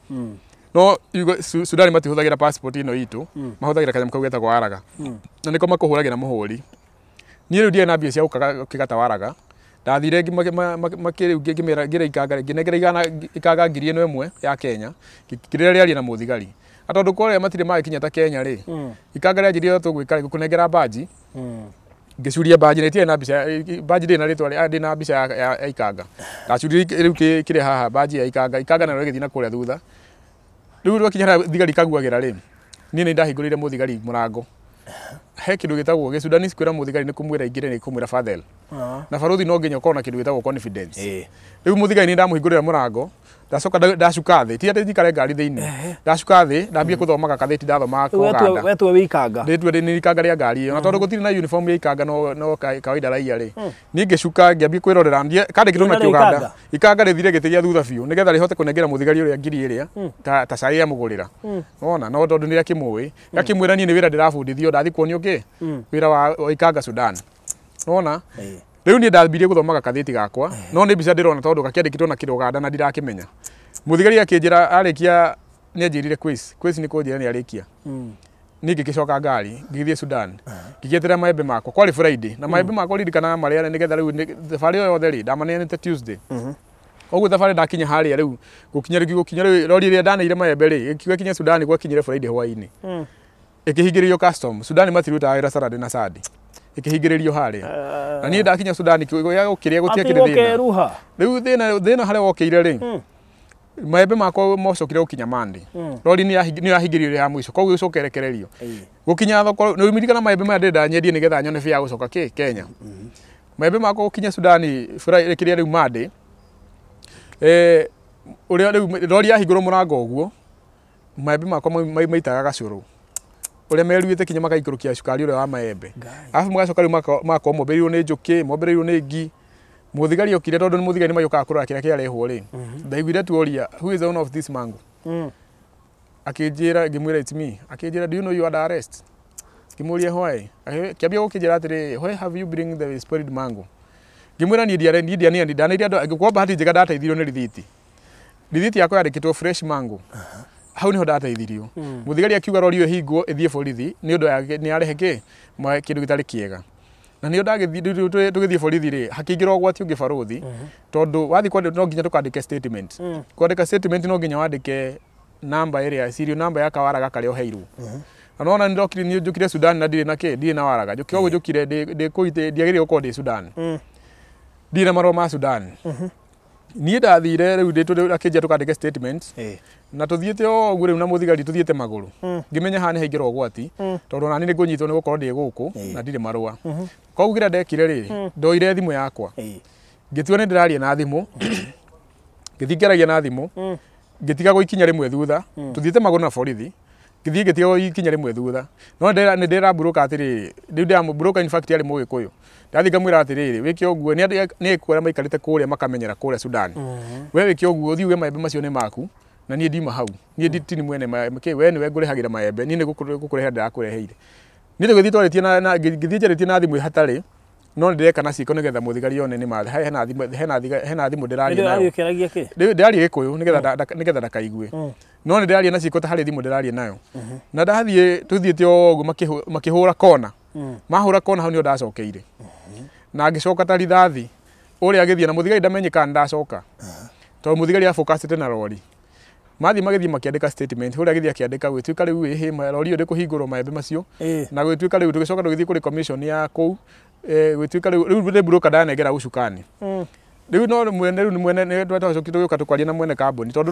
No Sudan matihũthagĩra passport ĩno itũ, mahũthagĩra kanyamũ kau getagwo waraga. Na nĩko makũhũragĩra mũhũri. Niĩ rĩu ndiarĩ na mbia cia gũkĩgata waraga. Ndathire rĩu ngĩmera ngĩra ikanga ngĩnengera igana ikanga ngiri ĩno ĩmwe ya Kenya, ngĩrĩra rĩaria na mũthigari. Na tondũ kũrĩa matirĩ magĩkinya ta Kenya rĩ, ikanga rĩanjĩrire ũrĩa tũgwĩka rĩ, ngũkũnengera mbanji. Ngĩcuria mbanji na ĩtiarĩ na mbica, mbanji ndĩrĩ na rĩtwa ndĩ na mbica ya ikanga. Ndacuririe rĩu kĩrĩa haha mbanji ya ikanga, ikanga narĩo rĩgĩthiĩ na kũrĩa thutha. Rĩu rwakinya harĩa thigari ikaguagĩra rĩ, niĩ nĩ ndahingũrĩire mũthigari mũrango. He kĩndũ gĩtagwo gĩsudanese kwĩra mũthigari nĩ kũmwĩra aingĩre nĩ kũmwĩra Fadhel. Na barothi no nginya ũkorwo na kĩndũ gĩtagwo confidence. Rĩu mũthigari nĩ ndamũhingũrĩra mũrango, ndacoka ndacuka thĩ, ti atĩ njikare ngari thĩinĩ. Ndacuka thĩ, ndambia gũthoma gakathĩti ndathomaga Uganda. Wetwe wĩ ikanga. Ndĩtue nĩ ikanga rĩa ngari ĩyo. Na tondũ gũtirĩ na uniform ya ikanga no kawaida raia rĩ. Niĩ ngĩcuka ngĩambia kwĩrorera, kandĩkĩtwo na Kĩũganda. Ikanga rĩthire gĩtĩ gĩa thutha biũ nĩgetha rĩhote kũnengera mũthigari ũrĩa ngiri ĩrĩa ta cai amũgũrĩra. Wona, no tondũ nĩ akĩmũĩ. Akĩmwĩra niĩ nĩ wĩra ndĩrabundithio, ndathiĩ kuonio kĩ? Wĩra wa ikanga Sudan. Wona? Rĩu niĩ ndambirie gũthoma gakathĩti gakwa, no nĩ mbica ndĩrona tondũ gakĩandĩkĩtwo na Kĩũganda na ndirakĩmenya. Mũthigari akĩnjĩra arĩkia nĩ anjĩrire quiz, quiz nĩ kũnjĩra nĩ arĩkia. Niĩ ngĩgĩcoka ngari, ngĩgĩthiĩ Sudan, ngĩgĩeterera maembe makwa, kwarĩ Friday, na maembe makwa ririkanaga marĩa nĩgetha rĩu thabarĩ ĩyo yothe rĩ, ndamaneanĩte Tuesday. Koguo thabarĩ ndakinya harĩa rĩu, gũkinya rĩu rori ĩrĩa ndaneire maembe rĩ, ĩkiuga kinya Sudan gwakinyire Friday hwaĩ-inĩ. Ĩkĩhingĩrĩrio custom, Sudan matirutaga wĩra Saturday na Sunday. Ĩkĩhingĩrĩrio harĩa. Na niĩ ndakinya Sudan gĩa gũkĩrĩa gũtiakĩrĩ thĩna. Rĩu thĩna harĩa wokĩire rĩ, maembe makwa mocokire gũkinya Monday. Rori nĩ yahingĩrĩrio ya mũico, koguo gĩcoka ĩrekererio. Gũkinya thoko, nĩ ririkana maembe maya ndĩrenda nyendie nĩgetha nyone bia gũcoka kĩ Kenya. Maembe makwa gũkinya Sudan kĩrĩa rĩu Monday. Ũrĩa rĩu rori yahingũrwo mũrango ũguo, maembe makwa maitaga gacũrũ. Ũrĩa meruĩte kinya magaikũrũkia cukari ũrĩa wa maembe. Arabu magacoka rĩu magakorwo mombĩrĩirwo nĩ njũkĩ, mombĩrĩirwo nĩ ngi. Mũthigari okire tondũ nĩ mũthigari nĩ magĩũkaga kũrora kĩrĩa kĩarehwo rĩ. Ndaiguire tu oria, who is the owner of this mango? Akĩnjĩra, ngĩmwĩra it's me. Akĩnjĩra, do you know you are under arrest? Ngĩmũria why? Kĩambia gũkĩnjĩra atĩrĩ, why have you bring the spoiled mango? Ngĩmwĩra niĩ ndiarĩ ndaneire andũ, kwa bahati njega ndateithirio nĩ rithiti. Rithiti yakwa yandĩkĩtwo fresh mango. Hau niho ndateithirio. Mũthigari akiuga rori ĩyo ĩhingwo ĩthiĩ borithi nĩ ũndũ nĩ arehe kĩ kĩndũ gĩtarĩ kĩega. Na nĩo ndagĩthiĩ tũgĩthiĩ borithi rĩ, hakĩingĩra ũgwati ũngĩ barothi, tondũ wathiĩ kwandĩka no nginya tũkandĩke statement. Kwandĩka statement no nginya wandĩke namba ĩrĩa serial namba ya kawaraga karĩa ũheirwo. Na nona nĩ ndokire niĩ njũkire Sudan na ndirĩ na kĩ, ndirĩ na waraga. Njũkire ũguo njũkire ndĩ kũu ndiagĩrĩire gũkorwo ndĩ Sudan. Ndirĩ na marũa ma Sudan. Niĩ ndathire rĩu akĩnjĩra tũkandĩke statement. Na tũthiĩte o ũguo rĩu na mũthigari tũthiĩte magũrũ. Ngĩmenya haha nĩ haingĩra ũgwati, tondũ nani nĩ ngũnyitwo nĩ gũkorwo ndĩ gũkũ na ndirĩ marũa. Koguo kĩrĩa ndekire rĩ, ndoire thimũ yakwa. Ngĩtua nĩ ndĩraria na thimũ, ngĩthiĩ ngĩaragia na thimũ, ngĩtiga gũikinya rĩmwe thutha, tũthiĩte magũrũ na borithi, ngĩthiĩ ngĩtiga gũikinya rĩmwe thutha. No nĩ ndĩramburuka atĩrĩrĩ, rĩu ndĩramburuka in fact yarĩ Mũgĩkũyũ. Ndathiĩ ngamwĩra atĩrĩrĩ, wĩke ũguo, nĩ kũrĩa maikarĩte kũrĩa makamenyera kũrĩa Sudan. We wĩke ũguo, ũthiĩ uge maembe macio nĩ maku, na niĩ ndiuma hau. Niĩ nditini mwene maembe, kĩ we nĩwe ngũrĩhagĩra maembe, niĩ nĩ gũkũrehera ndĩrakũreheire. Niĩ tũgĩthiĩ twarĩtie na ngĩthiĩ njarĩtie na thimũ hatarĩ, no nĩ ndĩreka na ciĩko nĩgetha mũthigari one nĩ ma hena thimũ ndĩraria nayo. Ndĩraria Gĩkũyũ nĩgetha ndakaigue. No nĩ ndĩraria na ciĩko ta harĩ thimũ ndĩraria nayo. Na ndathiĩ tũthiĩte o ũguo makĩhũra kona. Mahũra kona hau nĩho ndacokeire. Na ngĩcoka ta rithathi ũrĩa agĩthiĩ na mũthigari ndamenyekaga nĩ ndacoka. Tondũ mũthigari afocusĩte na rori. Mathiĩ magĩthiĩ makĩandĩka statement, ũrĩa agĩthiĩ akĩandĩka gwĩtuĩka rĩu ĩhĩ rori ĩyo ndĩkũhingũrwo maembe macio. Na gwĩtuĩka rĩu tũgĩcoka tũgĩthiĩ kũrĩ commission ya kũu, gwĩtuĩka rĩu nĩ broker ndanengera ucukani. Rĩu no mwene rĩu nĩ mwene nĩ twacokire tũgĩũka tũkwaria na mwene kambuni tondũ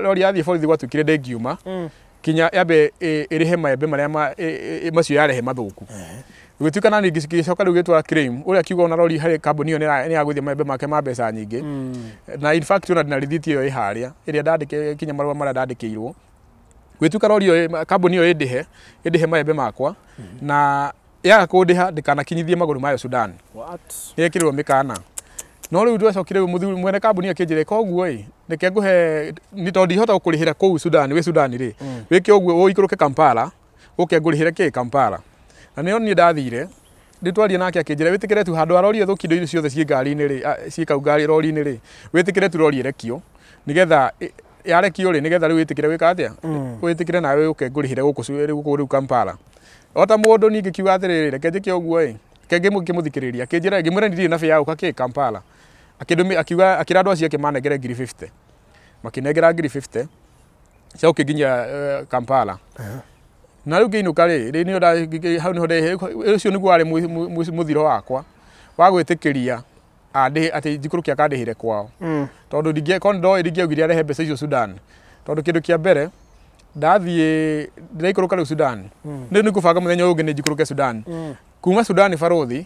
rori yathiĩ borithi gwatuĩkire ndĩngiuma kinya yambe ĩrĩhe maembe marĩa macio yarehe mathũku. Gũgĩtuĩka na ningĩ gĩcoka rĩu gĩtwara claim ũrĩa akiuga ona rori harĩ kambuni ĩyo nĩ yagũithia maembe make ma mbeca nyingĩ. Na in fact ona ndĩna rithiti ĩyo ĩ harĩa ĩrĩa ndandĩke kinya marũa marĩa ndandĩkĩirwo. Gũgĩtuĩka rori ĩyo kambuni ĩyo ĩndĩhe maembe makwa na yaga kũndĩha ndĩkanakinyithie magũrũ mayo Sudan. Nĩ ĩkĩrĩrwo mĩkana. No rĩu twacokire rĩu mwene kambuni akĩnjĩra koguo ĩ reke ngũhe nĩ tondũ ndihota gũkũrĩhĩra kũu Sudan wĩ Sudan rĩ wĩke ũguo ũikũrũke Kampala ũke ngũrĩhĩre kĩ Kampala. Na nĩo niĩ ndathire ndĩtwarie nake akĩnjĩra wĩtĩkĩre tu handũ ha rori ĩthũkie indo icio ciothe ciĩ ngari-inĩ rĩ ciĩ kau ngari rori-inĩ rĩ wĩtĩkĩre tu rori ĩrekio nĩgetha yarekio rĩ nĩgetha rĩu wĩtĩkĩre gwĩka atĩa wĩtĩkĩre nawe ũke ngũrĩhĩre gũkũ rĩu Kampala. O ta mũndũ ningĩ kiuga atĩrĩrĩ reke njĩke ũguo ĩ reke ngĩmũthikĩrĩria akĩnjĩra ngĩmwĩra ndirĩ na bĩa ya gũka kĩ Kampala. Akĩndũmĩ akiuga akĩra andũ acio ake manengere ngiri 50 makĩnengera ngiri 50 cia gũkĩnginyia Kampala. Na rĩu ngĩinũka rĩ rĩ nĩo hau nĩho ũcio nĩguo warĩ mũthiro wakwa wa gwĩtĩkĩria atĩ njikũrũke akandĩhĩre kwao. Tondũ ndingĩkorwo ndoĩ ndingĩaugire arehe mbeca icio Sudan. Tondũ kĩndũ kĩa mbere ndathiĩ ndĩraikũrũka rĩu Sudan. Nĩ ngũbanga mũthenya ũyũ ũngĩ nĩ njikũrũke Sudan. Kuma Sudan barũthi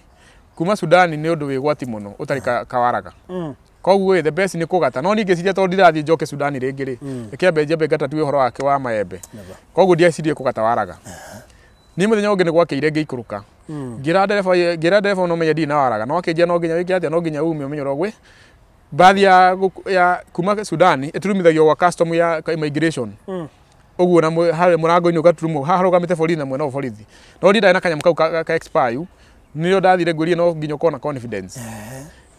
kuma Sudan nĩ ũndũ wĩ gwati mũno ũtarĩ kawaraga. Koguo the best nĩ kũgata no niĩ ngĩciria tondũ ndirathiĩ njoke Sudan rĩngĩ rĩ reke njambe ngata tu ũhoro wake wa maembe. Koguo ndiecirie kũgata waraga. Niĩ mũthenya ũngĩ nĩ gwakĩire ngĩikũrũka. Ngĩra ndereba no menye ndirĩ na waraga no akĩnjĩra no nginya wĩke atĩa no nginya ume ũmenye ũrĩa ũgwĩ bathi ya kuma Sudan ĩturumithagio gwa custom ya immigration. Ũguo na harĩa mũrango-inĩ ũgaturumwo haha harũgamĩte borithi na mwena ũyũ borithi. No niĩ ndarĩ na kanyamũ kau ka expire nĩrĩo ndathire ngwĩrire no nginya ũkorwo na confidence.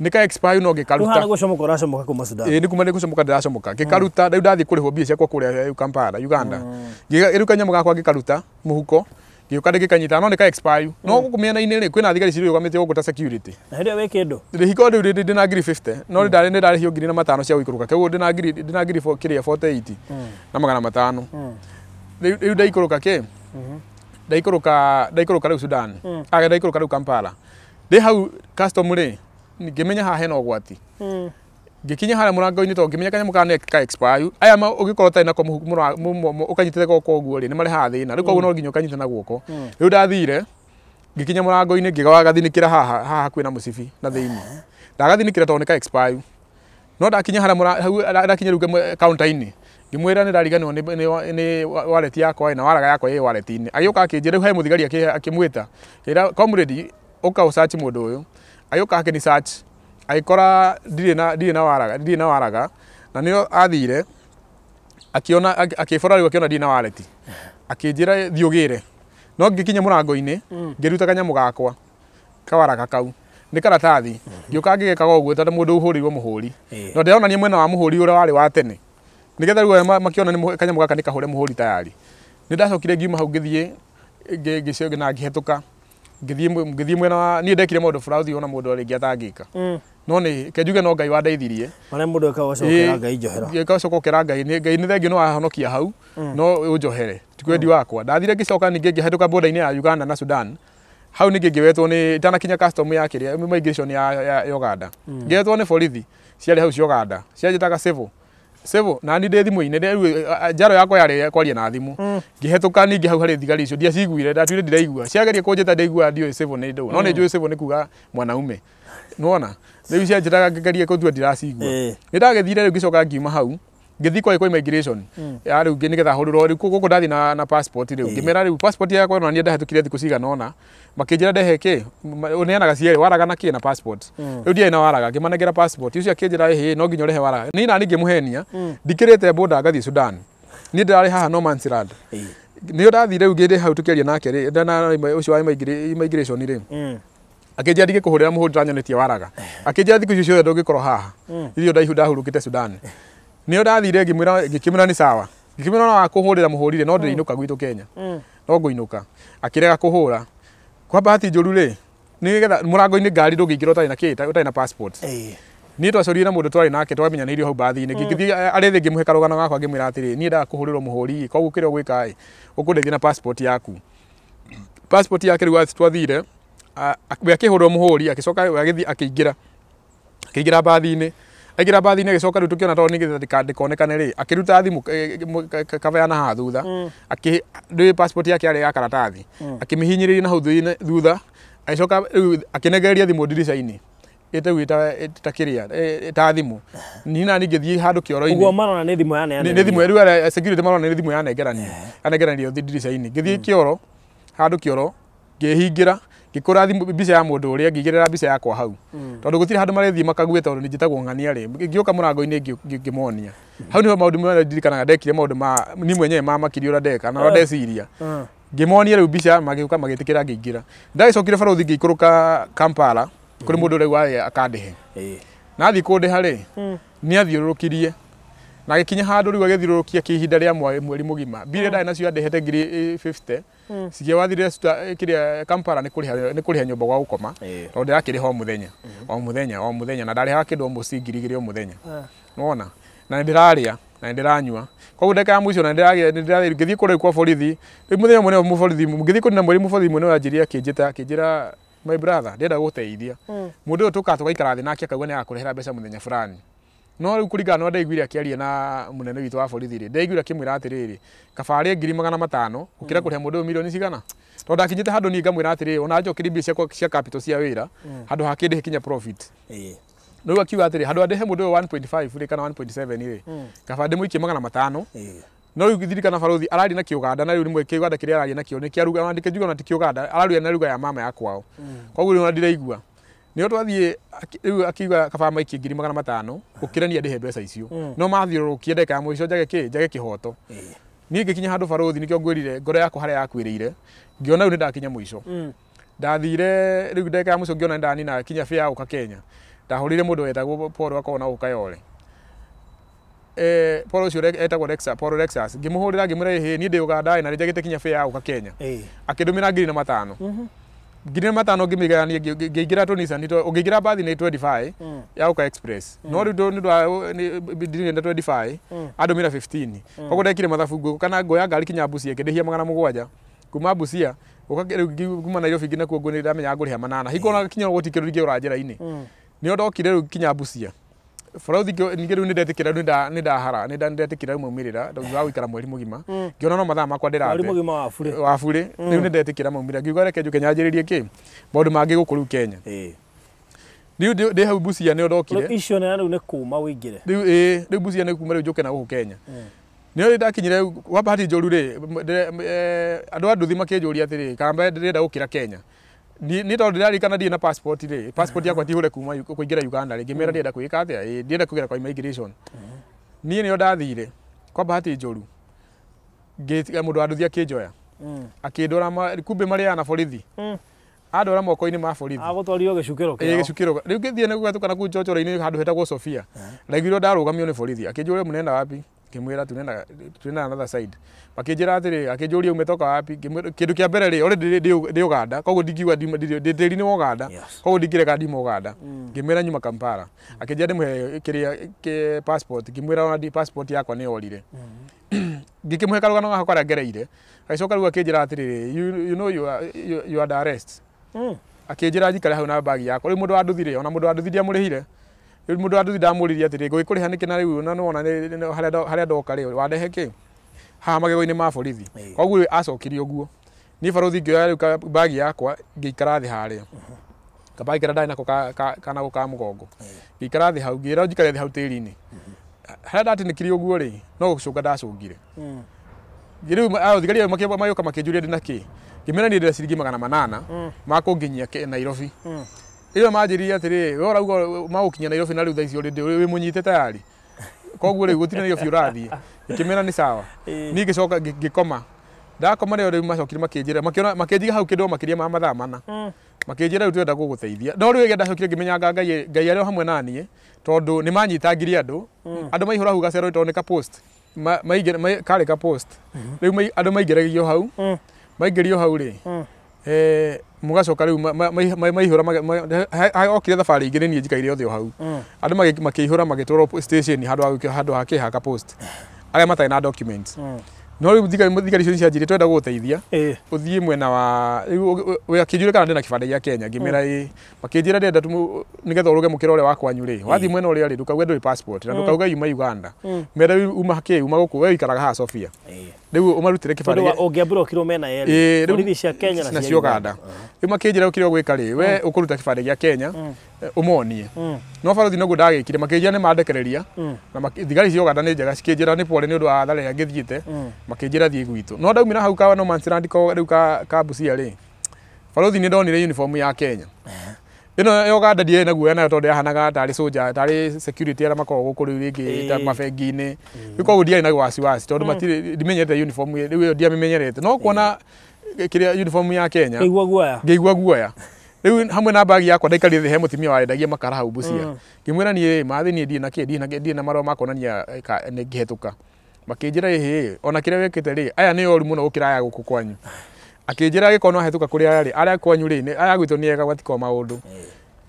Nĩ ka expire no ngĩkaruta. Rĩu gũcomoka ũracomoka kuma Sudan. Ĩĩ nĩ kuma nĩ gũcomoka ndĩracomoka. Ngĩkaruta rĩu ndathiĩ kũrĩhwo mbia ciakwa kũrĩa rĩu Kampala Uganda. Rĩu kanyamũ gakwa ngĩkaruta mũhuko ngĩũka ndĩgĩkanyita no nĩ ka expire. No gũkũ mĩena-inĩ rĩ kwĩna thigari cirũgamĩte gũkũ ta security. Na hĩndĩ ĩyo wĩ kĩndũ? Rĩhiko rĩu ndĩna ngiri 50 no nĩ ndarĩhio ngiri na matano cia gũikũrũka. Koguo ndĩna ngiri kĩrĩa 48 na magana matano. Rĩu ndaikũrũka kĩ? Ndaikũrũka rĩu Sudan. Ndaikũrũka rĩu Kampala. Ndĩ hau custom rĩ ngĩmenya haha hena ũgwati. Ngĩkinya harĩa mũrango-inĩ tondũ ngĩmenya kanyamũ ka ka expire. Aya ũngĩkorwo ũtarĩ nako ũkanyitĩte guoko ũguo rĩ nĩ marehaga thĩna. Rĩu koguo no nginya ũkanyite na guoko. Rĩu ndathire ngĩkinya mũrango-inĩ ngĩgathinikĩra haha hakuhĩ na mũcibi na thĩinĩ. Ndagathinikĩra tondũ nĩ ka expire. No ndakinya harĩa hau ndakinya rĩu counter-inĩ ngĩmwĩra nĩ ndariganĩrwo nĩ wallet yakwa na waraga yakwa ĩ wallet-inĩ. Agĩũka akĩnjĩra rĩu he mũthigari akĩmwĩta. Akĩra comrade ũka ũsearch mũndũ ũyũ. Agĩũka akĩni search agĩkora ndirĩ na waraga na nĩo athire akiona akĩbora rĩu akĩona ndirĩ na wallet. Akĩnjĩra thiĩ ũgĩre. No ngĩkinya mũrango-inĩ ngĩruta kanyamũ gakwa kawaraga kau nĩ karatathi ngĩũka ngĩgekaga ũguo tondũ mũndũ ũhũrĩirwo mũhũri. No ndĩronania mwena wa mũhũri ũrĩa warĩ wa tene. Nĩgetha rĩu makĩona nĩ kanyamũ gaka nĩ kahũre mũhũri tayari. Nĩ ndacokire ngiuma hau ngĩthiĩ ngĩcoka na ngĩhetũka ngĩthiĩ mwena wa niĩ ndekire maũndũ bũrũri ona mũndũ rĩngĩ atangĩka. No nĩ ke njuge no Ngai wandeithirie. Marĩa mũndũ ekaga ũcokera Ngai njohera. Ekaga ũcokera Ngai nĩ Ngai nĩ thengio no wahonokia hau no ũnjohere. Ti wendi wakwa. Ndathire ngĩcoka ningĩ ngĩhetũka border-inĩ ya Uganda na Sudan. Hau ningĩ ngĩwetwo nĩ itanakinya custom ya kĩrĩa immigration ya Uganda. Ngĩwetwo nĩ borithi ciarĩ hau cia Uganda. Cianjĩtaga civil. Civil na ni ndĩ thimũ-inĩ rĩu njaro yakwa yarĩ kwaria na thimũ. Ngĩhetũka ningĩ hau harĩ thigari icio ndiaciguire ndatuire ndiraigua. Ciageria kũnjĩta ndaigua ndiũĩ civil nĩ ndũ. No nĩ njũĩ civil nĩ kuga mwanaume. Nĩwona? Rĩu cianjĩtaga ngĩgeria kũtua ndiracigua. Nĩ ndagĩthire rĩu ngĩcoka ngiuma hau ngĩthiĩ kwa immigration ya rĩu nĩgetha hũrĩrwo rĩu gũkũ ndathiĩ na passport rĩu ngĩmera rĩu passport yakwa ĩno niĩ ndahĩtũkire thikũ cigana ũna makĩnjĩra ndehe kĩ ũneanaga cierĩ waraga na kĩ na passport rĩu ndiarĩ na waraga ngĩmanengera passport ũcio akĩnjĩra ĩhĩ no nginya ũrehe waraga niĩ nani ngĩmũhenia ndikĩrĩte boda ngathiĩ Sudan niĩ ndĩrarĩ haha no man's land nĩo ndathire rĩu ngĩrĩ hau tũkĩaria nake rĩ na ũcio wa immigration rĩ akĩnjĩra ndigĩkũhũrĩra mũhũri ndĩranyonetie waraga akĩnjĩra thikũ icio ciothe ndũngĩkorwo haha irio ndahurũkĩte Sudan nĩo ndathire ngĩmwĩra ngĩkĩmwĩra nĩ sawa ngĩkĩmwĩra no wakũhũrĩra mũhũrire no ndĩrainũka gwitũ Kenya no ngũinũka akĩrega kũhũra kwa bahati njũru rĩ nĩgetha mũrango-inĩ ngari ndũngĩingĩra ũtarĩ na kĩ ũtarĩ na passport niĩ twacorire na mũndũ twarĩ nake twamenyanĩirio hau bathi-inĩ ngĩthiĩ arĩ thĩ ngĩmũhe karũgano gakwa ngĩmwĩra atĩrĩ niĩ ndaga kũhũrĩrwo mũhũri koguo kĩrĩa ũgwĩka ĩ ũkũndeithia na passport yaku passport yake rĩu twathire we akĩhũrĩrwo mũhũri agĩcoka agĩthiĩ akĩingĩra Akĩingĩra mbathi-inĩ, aingĩra mbathi-inĩ agĩcoka rĩu tũkĩona tondũ nĩgetha ndĩkonekane rĩ, akĩruta thimũ kabeana haha thutha, ndũĩ passport yake yarĩ ya karatathi, akĩmĩhinyĩrĩria na hau thutha, agĩcoka rĩu akĩnengereria thimũ ndirica-inĩ ĩtau ta kĩrĩa ta thimũ. Niĩ nani ngĩthiĩ handũ kĩoro-inĩ. Ũguo marona nĩ thimũ yaneanĩrio. Nĩ thimũ rĩu arĩa security marona nĩ thimũ yanengeranio. Yanengeranio ndirica-inĩ. Ngĩthiĩ kĩoro, handũ kĩoro, ngĩhingĩra, ngĩkũra thimũ mbica ya mũndũ ũrĩa, ngĩigĩrĩra mbica yakwa hau. Tondũ gũtirĩ handũ marĩthiĩ makague tondũ nĩ njĩtagwo ng'ania rĩ, ngĩũka mũrango-inĩ ngĩmonia. Hau nĩho maũndũ marĩa ndirikanaga ndekire maũndũ ma niĩ mwenyewe mamakirie ũrĩa ndeka na ũrĩa ndeciria. Ngĩmonia rĩu mbica magĩũka magĩtĩkĩra ngĩingĩra. Ndagĩcokire barũthi ngĩikũrũka Kampala kũrĩ mũndũ ũrĩa warĩ akandĩhe. Na athiĩ kũndĩha rĩ, nĩ athiũrũrũkirie. Na agĩkinya handũ rĩu agĩthiũrũrũkia kĩihinda rĩa mweri mũgima. Mbia iria ndarĩ nacio andĩhete ngiri 50. Cigewathire kĩrĩa Kampala nĩ kũrĩha nyũmba gwa gũkoma. Tondũ ndĩrakĩrĩha o mũthenya. O mũthenya, o mũthenya. Na ndarĩhaga kĩndũ almost 2,000 o mũthenya. Nĩwona? Na nĩndĩrarĩa, na nĩndĩranyua. Koguo ndagĩka ya mũico na nĩndĩragĩa ngĩthiĩ kũrĩa kwa borithi. Rĩu mũthenya ũmwe nĩho mũborithi, ngĩthiĩ kũrĩ na mweri mũborithi mwene wanjĩrire akĩnjĩta, akĩnjĩra my brother, ndĩrenda gũgũteithia. Mũndũ ũyũ tũkaga tũgaikara thĩ nake akauga nĩagakũrehera mbeca mũthenya fulani. No rĩu kũringana na ũrĩa ndaiguire akĩaria na mũnene witũ wa borithi rĩ, ndaiguire akĩmwĩra atĩrĩrĩ, kaba arĩe 500,000 gũkĩra kũrĩha mũndũ ũyũ mirioni cigana. Tondũ ndakinyĩte handũ niĩ ngamwĩra atĩrĩrĩ, ona njokerie mbia ciakwa cia capital cia wĩra, handũ ha kĩndĩhe kinya profit. Rĩu akiuga atĩrĩ, handũ ha ndĩhe mũndũ ũyũ 1.5 rĩ kana 1.7 rĩ, kaba ndĩmũikie 500. No rĩu ndirikana barũthi araria na kĩũganda, na rĩu rĩmwe kĩũganda kĩrĩa araria nakĩo nĩ kĩa ruga, na njuga ona ti kĩũganda, araria na ruga ya mama ya kwao. Koguo rĩu ona ndiraigua. Nĩo twathiĩ rĩu akiuga kaba maikie 500,000 gũkĩra niĩ ndĩhe mbeca icio. No mathiũrũrũkie ndagĩka ya mũico njage kĩ, njage kĩhoto. Niĩ ngĩkinya handũ barũthi nĩkĩo ngwĩrire ngoro yakwa harĩa yakuĩrĩire, ngĩona rĩu nĩndakinya mũico. Ndathire rĩu ndagĩka ya mũico ngĩona nĩndanina kinya fare ya gũka Kenya. Ndahũrĩire mũndũ wetagwo Paul akoragwo na gũka Yole. Paul ũcio etagwo Lexus, Paul Lexus. Ngĩmũhũrĩra ngĩmwĩra ĩhĩ niĩ ndĩ Uganda na nĩnjagĩte kinya fare ya gũka Kenya. Akĩndũmĩra 5,000. 5,000 ngĩmĩgayania ngĩingĩra tũ Nissan, ũngĩingĩra mbathi nĩ 25 ya gũka Express. No rĩu ndirenda 25, andũmĩra 15. Koguo ndekire mathabu ngũka na ngoya ngari kinya Busia ngĩndĩhia 700. Kuma Busia gũka rĩu kuma Nairobi nginya kuo nĩ ndamenya ngũrĩha 800. Hingo ona kinya gũtikĩrũ ingĩũra njĩra-inĩ. Nĩo ndokire rĩu kinya Busia. Barũthi ningĩ rĩu nĩndetĩkĩra rĩu nĩndahara, nĩndetĩkĩra rĩu maumĩrĩra tondũ wa gũikara mweri mũgima. Ngĩona no mathaa makwa ndĩrate. Mweri mũgima wa burĩ. Wa burĩ. Rĩu nĩndetĩkĩra maumĩrĩra. Ngiuga reke njũke nyanjĩrĩrie kĩ? Maũndũ mangĩ gũkũ rĩu Kenya. Rĩu ndĩ hau Busia nĩo ndokire. Icio nĩ rĩu nĩ kuma ũingĩre. Rĩu ĩĩ, rĩu Busia nĩ kuma rĩu njũke na gũkũ Kenya. Nĩo ndakinyire kwa bahati njũru rĩ, andũ a nduthi makĩnjũria atĩrĩ, kana ndĩrenda gũkĩra Kenya. Niĩ tondũ ndĩraririkana ndirĩ na passport rĩ, passport yakwa ti hũre kuma kũingĩra Uganda rĩ, ngĩmera ndĩrenda kwĩka atĩa? Ĩĩ, ndĩrenda kũgera kwa immigration. Niĩ nĩo ndathire, kwa bahati njũru, mũndũ wa nduthi akĩnjoya. Akĩndwara kumbe marĩaga na borithi. Andwara moko-inĩ ma borithi. Agũtwarire gĩcukĩro kĩao. Ĩĩ, gĩcukĩro. Rĩu ngĩthiĩ nĩ gũgatũkana kũu njochoro-inĩ handũ hetagwo Sofia. Ndaiguirwo ndarũgamio nĩ borithi. Akĩnjũria mũnenda wapi? Ngĩmwĩra tunaenda another side. Makĩnjĩra atĩrĩ, akĩnjũria umetoka wapi? Ngĩmwĩra kĩndũ kĩa mbere rĩ, already ndĩ Uganda, koguo ndingiuga ndĩ tĩri-inĩ wa Uganda, koguo ndingĩreka ndima Uganda. Ngĩmwĩra nyuma Kampala. Akĩnjĩra ndĩmũhe kĩrĩa passport, ngĩmwĩra ona passport yakwa nĩ yorire. Ngĩkĩmũhe karũgano gakwa karĩa ngereire. Agĩcoka rĩu akĩnjĩra atĩrĩrĩ, you know you are under arrest. Akĩnjĩra njikare hau na bagi yakwa. Rĩu mũndũ wa nduthi rĩ, ona mũndũ wa nduthi ndiamũrĩhire. Rĩu mũndũ wa nduthi ndamũririe atĩrĩ, ngũgĩkũrĩha nĩkĩ na rĩu na nĩwona harĩa ndoka rĩ, wandehe kĩ? Haha magego-inĩ ma borithi. Koguo rĩu acokirie ũguo. Niĩ barũthi ngĩoya rĩu bagi yakwa ngĩikara thĩ harĩa. Kabagi karĩa ndarĩ nako kana ka mũgongo. Ngĩikara thĩ hau, ngĩĩra njikare thĩ hau tĩri-inĩ. Harĩa ndatinĩkirie ũguo rĩ, no gũcũnga ndacũngire. Rĩu thigari acio magĩũka makĩnjũria ndĩ na kĩ. Ngĩmera niĩ ndĩna ciringi 800 ma kũnginyia Nairobi. Rĩu manjĩrire atĩrĩ, we ũrauga magũkinya Nairobi na rĩu thaa ici already wĩ mũnyite tayari. Koguo rĩu gũtirĩ Nairobi ũrathiĩ. Ngĩmera nĩ sawa. Niĩ ngĩcoka ngĩkoma. Ndakoma rĩo rĩu macokire makĩnjĩra, makĩona makĩnjiga hau kĩndũ makĩria ma mathaa mana. Makĩnjĩra rĩu tũrenda gũgũteithia. No rĩu ndacokire ngĩmenya anga Ngai arĩ o hamwe na niĩ tondũ nĩ manyitangirie andũ. Andũ maihũra hau gacero tondũ nĩ ka post. Karĩ ka post. Rĩu andũ maingĩragio hau. Maingĩrio hau rĩ. Mũgacoka rĩu maihũra okire thabarĩ ingĩ nĩ niĩ njikaire othe o hau. Andũ makĩihũra magĩtwarwo station handũ ha kĩha ka post. Arĩa matarĩ na documents. No rĩu thigari icio cianjĩrire twenda gũgũteithia ũthiĩ mwena wa rĩu akĩnjũria kana ndĩna kĩbandĩ gĩa Kenya, ngĩmĩra ĩĩ. Makĩnjĩra ndĩrenda nĩgetha ũrũge mũkĩra ũrĩa wa kwanyu rĩ, wathiĩ mwena ũrĩa rĩ, ndũkauge ndũrĩ passport na ndũkauge yuma Uganda, mera uma kĩ uma gũkũ, we ũikaraga haha Sofia, rĩu ũmarutĩre kĩbandĩ. Ũngĩamburokirwo mena yerĩ, borithi cia Kenya na cia Uganda. Rĩu makĩnjĩra kĩrĩa ũgwĩka rĩ, we ũkũruta kĩbandĩ gĩa Kenya ũmonie. No barothi noguo ndagĩkire, makĩnjĩra nĩ mandekereria, na thigari cia Uganda nĩ njega, cikĩnjĩra nĩ pole nĩ ũndũ wa hathara ĩrĩa ngĩthiĩte, makĩnjĩra thiĩ gwitũ. No ndaumĩra hau ka no man's land rĩu ka Busia rĩ, barothi nĩ ndonire uniform ya Kenya. Ĩno ya Uganda ndiarĩ na guoya nayo tondũ yahanaga tarĩ soldier, tarĩ security arĩa makoragwo gũkũ rĩu rĩngĩ ta mabengi-inĩ. Rĩu koguo ndiarĩ na wasiwasi tondũ matirĩ ndimenyerete uniform rĩu ĩyo ndiamĩmenyerete. No kuona kĩrĩa uniform ya Kenya ngĩigua guoya. Rĩu hamwe na bagi yakwa ndaikarire thĩ he mũtumia warendagia makara hau Busia. Ngĩmwĩra niĩ mathĩ niĩ ndirĩ na kĩ, ndirĩ na marũa ma kuonania nĩ ngĩhetũka. Makĩnjĩra ĩhĩ, ona kĩrĩa wĩkĩte rĩ, aya nĩ oru mũno gũkĩra aya gũkũ kwanyu. Akĩnjĩra angĩkorwo no hetũka kũrĩ aya rĩ, arĩa kwanyu rĩ, aya gwitũ nĩ ega gũtikorwo maũndũ.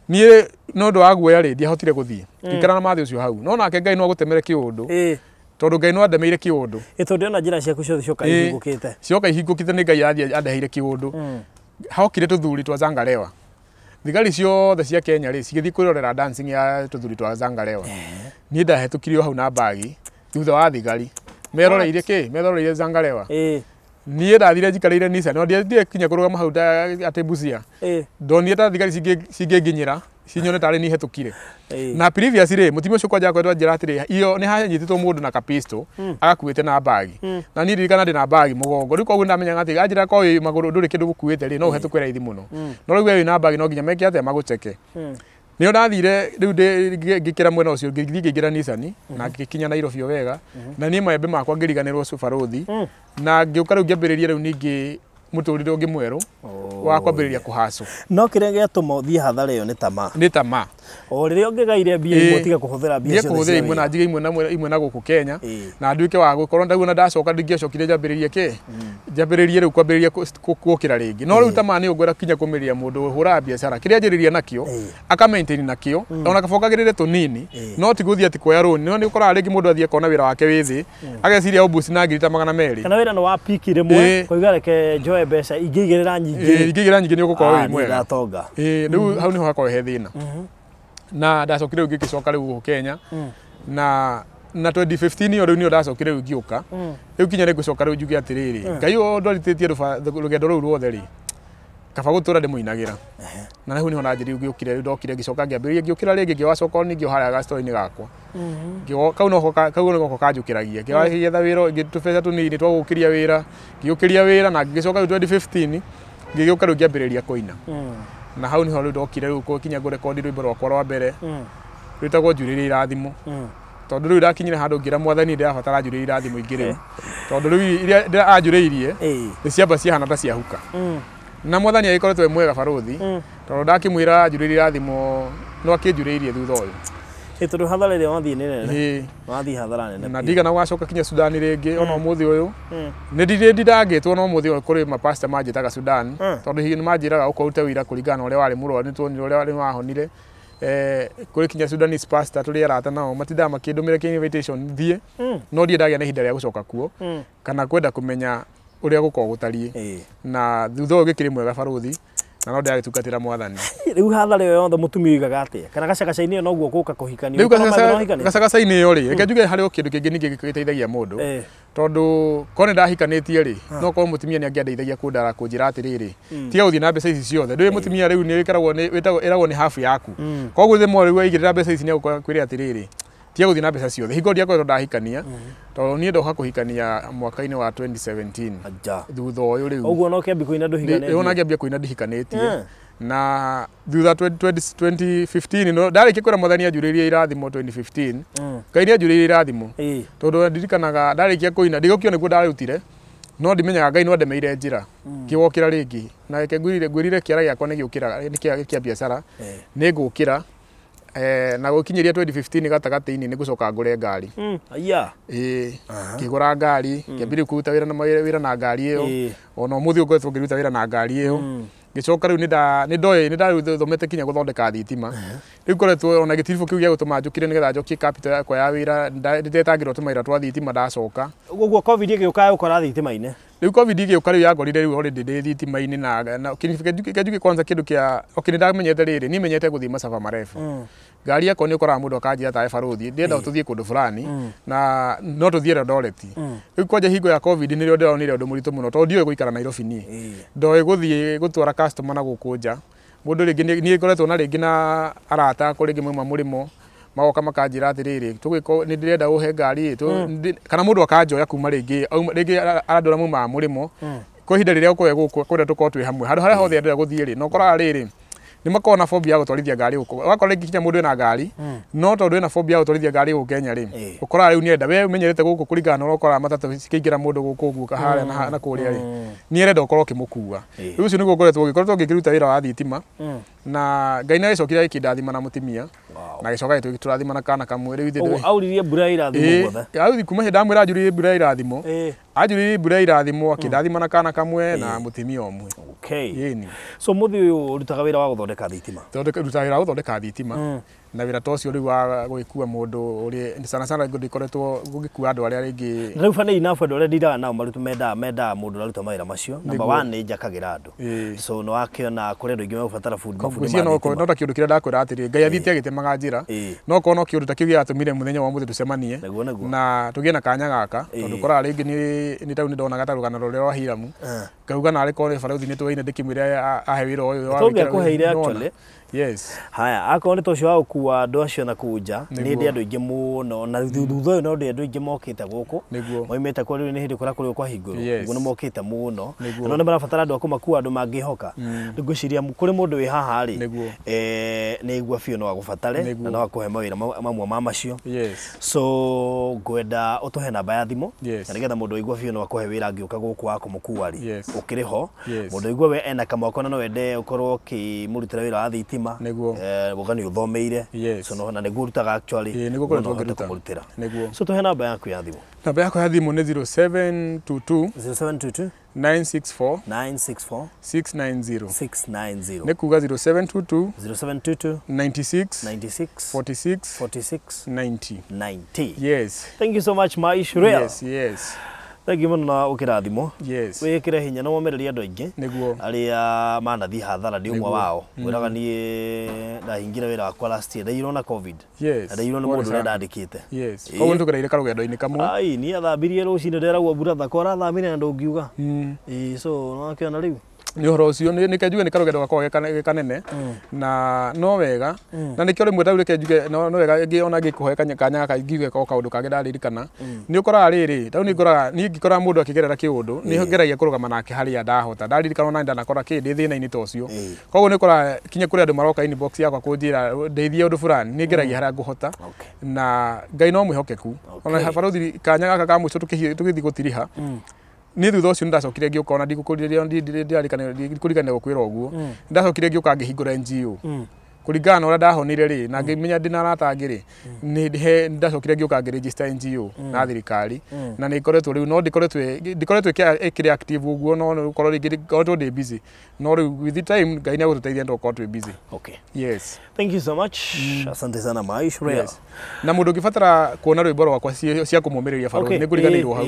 Niĩ no ũndũ wa guoya rĩ, ndiahotire gũthiĩ. Ngĩikara na mathĩ ũcio hau. No nake Ngai no agũtemere kĩũndũ. Tondũ Ngai no andemeire kĩũndũ. Tondũ ona njĩra ciaku ciothe cioka ihingũkĩte. Cioka ihingũkĩte nĩ Ngai athiĩ andeheire kĩũndũ. Hokire tũthuri twa Zangalewa. Thigari ciothe cia Kenya rĩ, cigĩthiĩ kwĩrorera dancing ya tũthuri twa Zangalewa. Niĩ ndahetũkirio hau na bagi thutha wa thigari. Meroreire kĩ? Meroreire Zangalewa. Niĩ ndathire njikarĩire Nissan, no ndiathire kinya kũrũgama hau atĩ Busia. Ndonire ta thigari cingĩnginyĩra, cinyone tarĩ niĩ hetũkire. Na previous rĩ, mũtumia ũcio kwanja akoretwo anjĩra atĩrĩ, iyo nĩ hanyitĩtwo mũndũ na kapisto, agakuĩte na bagi. Na niĩ ndirikana ndĩ na bagi mũgongo. Rĩu koguo ndamenyaga atĩ anjĩra korwo wĩ magũrũ ndũrĩ kĩndũ gũkuĩte rĩ, no ũhetũke raithi mũno. No rĩu we wĩ na bagi no nginya meke atĩa magũcheke. Nĩo ndathire rĩu ngĩkĩra mwena ũcio, ngĩthiĩ ngĩingĩra Nissan na ngĩkinya Nairobi o wega. Na niĩ maembe makwa ngĩriganĩrwo barothi, na ngĩũka rĩu ngĩambĩrĩria rĩu ningĩ mũtũrĩre ũngĩ mwerũ wa kwambĩrĩria kũhacũ. No kĩrĩa gĩatũma ũthiĩ hathara ĩyo nĩ tamaa. Nĩ tamaa. O rĩrĩa ũngĩgaire mbia imwe tiga kũhũthĩra mbia ciothe. Kũhũthĩra imwe na njige imwe na gũkũ Kenya, na nduĩke wa gũkorwo ndaguo na ndacoka ndingĩacokire njambĩrĩrie kĩ? Njambĩrĩrie rĩu kwambĩrĩria gũkĩra rĩngĩ. No rĩu tamaa nĩ ũngwenda kinya kũmĩrĩria mũndũ ũhũraga biacara kĩrĩa anjĩrĩria nakĩo, aka maintain nakĩo, ona kaba ongagĩrĩre tũnini, no ti gũthiĩ atĩ kuoya rũni. No nĩ ũkoraga rĩngĩ mũndũ athiĩ akona wĩra wake wĩ thĩ, ageciria ũmbuci na ngiri ta 200. Kana wĩra nĩ wa piki rĩmwe, koiga reke njoe mbeca ingĩigĩrĩra nyingĩ. Ingĩigĩrĩra nyingĩ nĩ ũgũkorwo wĩ mwega. Rĩu hau nĩho hakorwo he thĩna. Na ndacokire rĩu ngĩgĩcoka rĩu gũkũ Kenya, na 2015 ĩyo rĩu nĩyo ndacokire rĩu ngĩũka. Rĩu kinya nĩ ngũcoka rĩu njuge atĩrĩrĩ, Ngai ũyũ ndwaritĩtie rũgendo rũu ruothe rĩ, kaba gũtũra ndĩmũinagĩra. Na rĩu nĩho nanjĩrire ngĩũkire rĩu ndokire ngĩcoka ngĩambĩrĩria ngĩũkĩra rĩngĩ ngĩwacoka ningĩ harĩa gastore-inĩ gakwa. Kau noko kanjũkĩragia. Ngĩgetha wĩra, tũbeca tũnini twa gũkĩria wĩra, ngĩũkĩria wĩra na ngĩgĩcoka rĩu 2015 ngĩgĩũka rĩu ngĩambĩrĩria kũina. Na hau nĩho rĩu ndokire rĩu kinya ngũrekondi rwĩmbo rwakwa rwa mbere rwĩtagwo Njurĩrie Irathimo. Tondũ rĩu ndakinyire handũ ngĩra mwathani ndĩrabatara njurĩrie irathimo ingĩ rĩu. Tondũ rĩu iria anjurĩirie nĩ ciamba ciahana ta ciahuka. Na mwathani agĩkoretwo e mwega barothi, tondũ ndakĩmwĩra njurĩrie irathimo no akĩnjurĩirie thutha ũyũ. Tondũ hathara ĩrĩa wathiĩ nĩ nene. Wathiĩ hathara nene. Na ndigana gũgacoka kinya Sudan rĩngĩ ona ũmũthĩ ũyũ. Nĩ ndindangĩtwo no ũmũthĩ ũyũ kũrĩ mapasta manjĩtaga Sudan, tondũ hihi nĩ manjĩraga ũka ũrute wĩira kũringana na ũrĩa warĩ mũrwaru, nĩ tuonire ũrĩa wahonire. Kũrĩ kinya Sudanese pastor tũrĩ arata nao matindaga makĩndũmĩra kĩ invitation thiĩ, no ndirĩ ndagĩa na ihinda rĩa gũcoka kuo kana kwenda kũmenya ũrĩa gũkoragwo gũtariĩ. Na thutha ũyũ gĩkĩrĩ mwega barothi, na no ndĩragĩtungatĩra mwathani. Rĩu hathara ĩyo yothe mũtumia oigaga atĩa? Kana gacagaca-inĩ ĩyo noguo gũka kũhikania? Rĩu gacagaca-inĩ ĩyo rĩ, reke njuge harĩ o kĩndũ kĩngĩ ningĩ gĩteithagia mũndũ. Tondũ korwo nĩ ndahikanĩtie rĩ, no korwo mũtumia nĩ angĩandeithagia kũndara kũnjĩra atĩrĩrĩ, tiga gũthiĩ na mbeca ici ciothe. Ndũĩ mũtumia rĩu nĩ ĩragwo nĩ habu yaku. Koguo rĩmwe rĩu waigĩrĩra mbeca ici nĩ egũkwĩra atĩrĩrĩ, tiga gũthiĩ na mbeca ciothe. Hingo ndiakoretwo ndahikania, tondũ niĩ ndoka kũhikania mwaka-inĩ wa 2017. Thutha ũyũ rĩu. Ũguo no kĩambia kũina ndũhikanĩtie. Ona ngĩambia kũina ndihikanĩtie. Na thutha 2015 no ndarĩkia kwĩra mwathani anjurĩrie irathimo 2015. Ngai nĩ anjurĩirie irathimo. Tondũ ndirikanaga ndarĩkia kũina, ndigũkio nĩguo ndarutire, no ndimenyaga Ngai no andemeire njĩra. Ngĩwokĩra rĩngĩ. Na reke ngwĩrire kĩara gĩakwa nĩ gĩũkĩra, nĩ kĩa biacara. Nĩ ngũkĩra. Na gũkinyĩria 2015 gatagatĩ-inĩ nĩ ngũcoka ngũre ngari. Ngĩgũra ngari, ngĩambĩrĩria kũruta wĩra na wĩra na ngari ĩyo. Ona ũmũthĩ ũyũ ngoretwo ngĩruta wĩra na ngari ĩyo. Ngĩcoka rĩu nĩ nĩndathomete kinya gũthondeka thitima. Rĩu ngoretwo ona gĩtiribũ kĩu gĩa gũtũma njũkire nĩgetha njokie capital yakwa ya wĩra, ndĩtetangĩrwo tũmawĩra twa thitima ndacoka. Ũguo COVID ĩgĩũka ũkora thitima-inĩ. Rĩu COVID ĩgĩũka rĩu yangorire rĩu already ndĩ thitima-inĩ na kenjuge kwanza kĩndũ kĩa okay, nĩndamenyete rĩrĩ, niĩ menyete gũthiĩ masafa marefu. Ngari yakwa nĩ ũkoraga mũndũ akanjĩra tawe barũthi ndĩrenda tũthiĩ kũndũ fulani na no tũthiĩ Eldoret. Rĩu kwanja hingo ya COVID nĩrĩo ndĩronire ũndũ mũritũ mũno tondũ ndiũĩ gũikara Nairobi niĩ. Ndoĩ gũthiĩ gũtwara customer na gũkũ nja. Mũndũ rĩngĩ niĩ ngoretwo na rĩngĩ na arata akwa rĩngĩ mauma mũrĩmo magoka makanjĩra atĩrĩrĩ tũgĩko nĩ ndĩrenda ũhe ngari kana mũndũ akanjoya kuma rĩngĩ rĩngĩ arandora maumaga mũrĩmo kwa ihinda rĩrĩa ũkoe gũkũ kwenda tũkorwo twĩ hamwe handũ harĩa hothe ndĩrenda gũthiĩ rĩ, na ũkoraga rĩrĩ nĩ makoragwo na phobia ya gũtwarithia ngari gũkũ. Ũgakora rĩngĩ kinya mũndũ ena ngari no tondũ ena phobia ya gũtwarithia ngari gũkũ Kenya rĩ, ũkoraga rĩu nĩarenda we ũmenyerete gũkũ kũringana na ũrĩa ũkoraga matatũ cikĩingĩra mũndũ gũkũ ũguo harĩa na kũrĩa rĩ, nĩarenda ũkorwo ũkĩmũkua. Rĩu ũcio nĩguo ngoretwo ngĩruta wĩra wa thitima na Ngai nĩ agĩcokire agĩkĩndathima na mũtumia na agĩcoka agĩtũrathima na kana kamwe. Rĩu ithuĩ auririe mbura ya irathimo guothe. Authi kuma hĩndĩ ndamwĩra anjuririe mbura ya irathimo, anjuririe mbura ya irathimo akĩndathima na kana kamwe na mũtumia ũmwe. Okay. Ĩni. So mũthĩ ũyũ ũrutaga wĩra wa gũthondeka thitima? Rutaga wĩra wa gũthondeka thitima na wĩra ta ũcio rĩu wa gũgĩkua mũndũ ũrĩa sana sana ndikoretwo gũgĩkua andũ arĩa rĩngĩ. Na rĩu funny enough andũ arĩa ndiraga nao maruta mendaga mũndũ ũraruta mawĩra macio. Number 1 nĩ njakagĩra andũ. So nĩ wakĩona kũrĩ andũ aingĩ megũbatara bundi mabundi ma thitima. No ta kĩũndũ kĩrĩa ndakwĩra atĩrĩ Ngai athiĩte agĩtemaga njĩra, no korwo no kĩũndũ ta kĩu gĩatũmire mũthenya wa ũmũthĩ tũcemanie na tũgĩe na kanya gaka tondũ ũkoraga rĩngĩ nĩ tau nĩndonaga ta rũgano rũrĩa rwa Hiramu ngauga narĩ korwo nĩ barũthi nĩtũwaine ndĩkĩmwĩre ahe wĩra ũyũ wa Tũngĩakũheire actually. Yes. Haya, akorwo nĩ ta ũcio wa gũkua andũ acio na kũu nja, nĩ ndĩ andũ aingĩ mũno na thutha ũyũ no ndĩ andũ aingĩ mokĩte gũkũ. Moimĩte kũrĩa rĩu nĩ hĩndĩ kũrĩa kũrĩ kwahingũrwo. Ũguo nĩ mokĩte mũno. No nĩ marabatara andũ a kũmakua andũ mangĩhoka. Rĩu ngwĩciria kũrĩ mũndũ wĩ haha rĩ, nĩ aigua biũ no agũbatare na no akũhe mawĩra mamwe ma macio. So ngwenda ũtũhe namba ya thimũ na nĩgetha mũndũ aigua biũ no akũhe wĩra angĩũka gũkũ wa kũmũkua rĩ, ũkĩrĩ ho. Mũndũ aigua we ena kamwako na no ende ũkorwo ũkĩmũrutĩra wĩra wa thitima. Woga nĩ ũthomeire. So no na nĩguo ũrutaga actually. Nĩguo ngoretwo ngĩruta. Nĩguo. So tũhe namba yaku ya thimũ. Namba yakwa ya thimũ nĩ 0722 0722 964 964 690. 690. Nĩ kuga 0722 0722 96 96 46 46 90. 90. Yes. Thank you so much Maish Real. Yes, yes. Thank you mũno na ũkĩrathimwo. Yes. Wĩkĩre hinya na womererie andũ aingĩ Nĩguo. arĩa manathiĩ hathara ndĩ ũmwe wao. Ngwĩraga niĩ ndahingire wĩra wakwa last year, ndaiyirwo na COVID. Yes. Na ndaiyirwo nĩ mũndũ ũrĩa ndandĩkĩte. Yes. Koguo nĩtũgereire karũgendo-inĩ kamwe. Ai, niĩ athambirie rũcinĩ nderagwo brother ko arathamire na ndũngiuga. Ĩĩ, so nĩwakĩona rĩu. Nĩ ũhoro ũcio nĩ kenjuge nĩ karũgendo gakoragwo ge kanene na no wega na nĩkĩo rĩmwe tau reke njuge no wega ona ngĩkũhe kanya gaka ngiuge ko kaũndũ kangĩ ndaririkana. Nĩ ũkoraga rĩrĩ tau nĩ ngoraga niĩ ngĩkora mũndũ akĩgerera kĩũndũ nĩ ngeragia kũrũgama nake harĩa ndahota ndaririkana ona ndanakora kĩ ndĩ thĩna-inĩ ta ũcio. Koguo nĩ ũkoraga kinya kũrĩ andũ maroka inbox yakwa kũnjĩra ndeithie ũndũ fulani nĩ ngeragia harĩa ngũhota na Ngai no mwĩhokeku. Ona barũthi kanya gaka ka mũico tũgĩthiĩ gũtiriha nĩ thutha ũcio nĩndacokire ngĩũka ona ndikũririkana gũkwĩra ũguo nĩndacokire ngĩũka ngĩhingũra NGO kũringana na ũrĩa ndahonire rĩ na ngĩmenya ndĩna arata angĩ rĩ nĩndacokire ngĩũka ngĩregister NGO na thirikari na nĩ ikoretwo rĩu no ndikoretwo ĩkĩrĩ active ũguo no ũkorwo rĩngĩ ngoretwo ndĩ busy no rĩu with the time Ngai nĩ agũtũteithia nĩtũgũkorwo twĩ busy. Okay. Yes. Thank you so much. Asante sana Maish Real. Yes. Na mũndũ ũngĩbatara kuona rwĩmbo rwakwa cia kũmũmĩrĩria barũthi nĩ ngũriganĩirwo hau.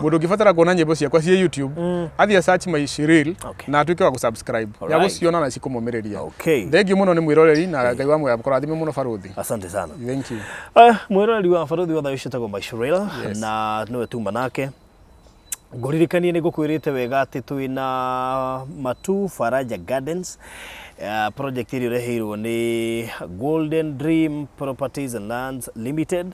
Mũndũ ũngĩbatara kuona nyĩmbo ciakwa ciĩ YouTube athiĩ search Maish Real na atuĩke wa gũsubscribe ya gũciona na cikũmũmĩrĩria. Thank you mũno nĩ mwĩroreri na Ngai wa muoyo akũrathime mũno barũthi. Asante sana. Thank you. Mwĩroreri wa barũthi wa thayũ ũcio Maish Real na nĩwe tuma nake. Ngũririkanie nĩ ngũkwĩrĩte wega atĩ twĩna Matu Faraja Gardens project ĩrĩa ĩreheirwo nĩ Golden Dream Properties and Lands Limited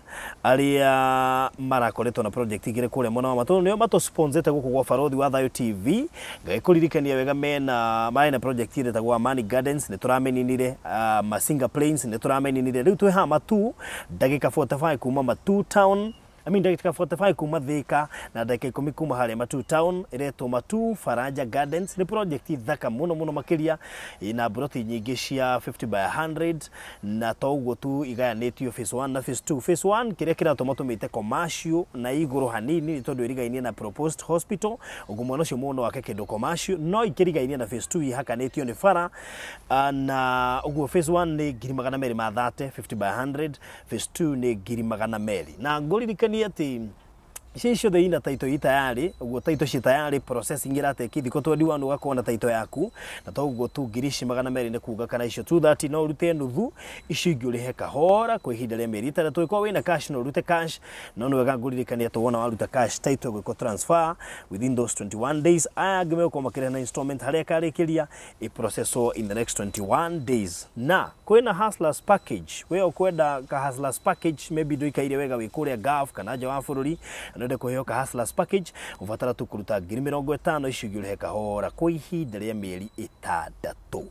arĩa marakoretwo na project igĩrĩ kũrĩa mwena wa Matu nĩo matũsponsete gũkũ gwa Barũthi wa Thayũ TV. Ngagĩkũririkania wega mena marĩ na project ĩrĩa ĩtagwo Amani Gardens nĩ tũrameninire, Masinga Plains nĩ tũrameninire, rĩu twĩ haha Matu ndagĩka 45 kuma Matu Town. I mean ndagĩka 45 kuma Thika na ndagĩka 10 kuma harĩa Matuu Town, ĩretwo Matuu Faraja Gardens. Nĩ project thaka mũno mũno makĩria, ĩna broti nyingĩ cia 50 by 100, na to ũguo tu, igayanĩtio phase 1 na phase 2. Phase 1 kĩrĩa kĩratũma tũmĩte commercial na igũrũ hanini nĩ tondũ ĩrigainie na proposed hospital, ũguo mwena ũcio mũno wake kĩndũ commercial, no ikĩrigainie na phase 2 ihakanĩtio nĩ bara. Na ũguo phase 1 nĩ 230,000, 50 by 100, phase 2 nĩ 200,000. Na ngũririkanie atĩ ici ciothe ina title i tayari, ũguo title ci tayari, processing ĩrateki thikũ 21 ũgakorwo na title yaku. Na to ũguo tu, 200,000 nĩ kuga kana icio 230 no ũrute nuthu, icio ingĩ ũrĩhe kahora kwa ihinda rĩa mĩeri 6. Ĩkorwo wĩna cash no ũrute cash, no nĩ wega ngũririkania atĩ wona waruta cash, title ĩgwĩkwo transfer within those 21 days. Aya angĩ megũkorwo makĩrĩha na installment harĩa ĩkarĩkĩria ĩprocesswo in the next 21 days. Na kwĩna hustlers package. We ũkwenda ka hustlers package, maybe ndũikaire wega wĩ kũrĩa Gulf kana nja wa bũrũri na ũrenda kũheo ka hustlers package, ũbatara tu kũruta 50,000, icio ingĩ ũrĩhe kahora kwa ihinda rĩa mĩeri 6.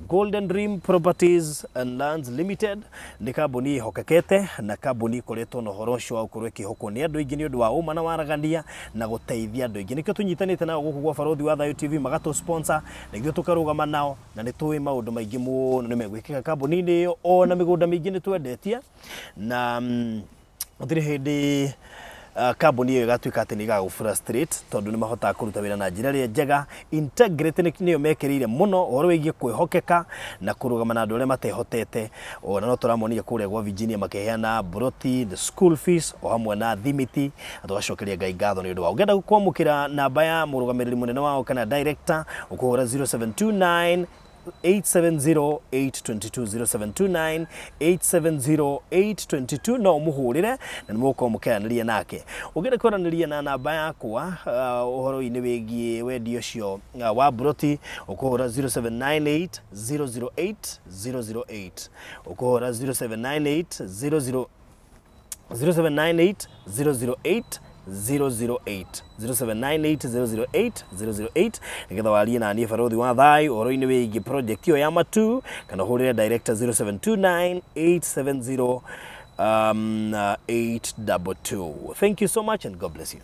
Golden Dream Properties and Lands Limited nĩ kambuni ĩhokekete na kambuni ĩkoretwo na ũhoro ũcio wa gũkorwo ĩkĩhokwo nĩ andũ aingĩ nĩ ũndũ wa ũma na waragania na gũteithia andũ aingĩ. Nĩkĩo tũnyitanĩte nao gũkũ gwa Barũthi wa Thayũ TV, magatũ sponsor na ithuĩ tũkarũgama nao, na nĩ tũĩ maũndũ maingĩ mũno nĩ megwĩkĩka kambuni-inĩ ĩyo. Ona mĩgũnda mĩingĩ nĩ twendetie na gũtirĩ hĩndĩ kambuni ĩyo ĩgatuĩka atĩ nĩ ĩgagũ frustrate, tondũ nĩ mahotaga kũruta wĩra na njĩra ĩrĩa njega. Integrity nĩyo mekĩrĩire mũno, ũhoro wĩgiĩ kwĩhokeka na kũrũgama na andũ arĩa matehotete. Ona no tũramonire kũrĩa gwa Virginia makĩheana broti, the school fees o hamwe na thimiti, na tũgacokeria Ngai ngatho nĩ ũndũ wao. Ũngĩenda kwamũkĩra namba ya mũrũgamĩrĩri mũnene wao kana director, ũkũhũra 0729 870 822, 0729 870 822, no ũmũhũrĩre na nĩ mũgũkorwo mũkĩaranĩria nake. Ũngĩenda kwaranĩria na namba yakwa ũhoro-inĩ wĩgiĩ wendia ũcio wa broti, ũkũhũra 0798 008 008, ũkũhũra 0798 00 0798 008 008, 0798 008 008, nigetha warie na niĩ Barũthi wa Thayũ ũhoro-inĩ wĩgiĩ project ĩyo ya Matuu, kana ũhũrĩre director 0729 870 822. Thank you so much and God bless you.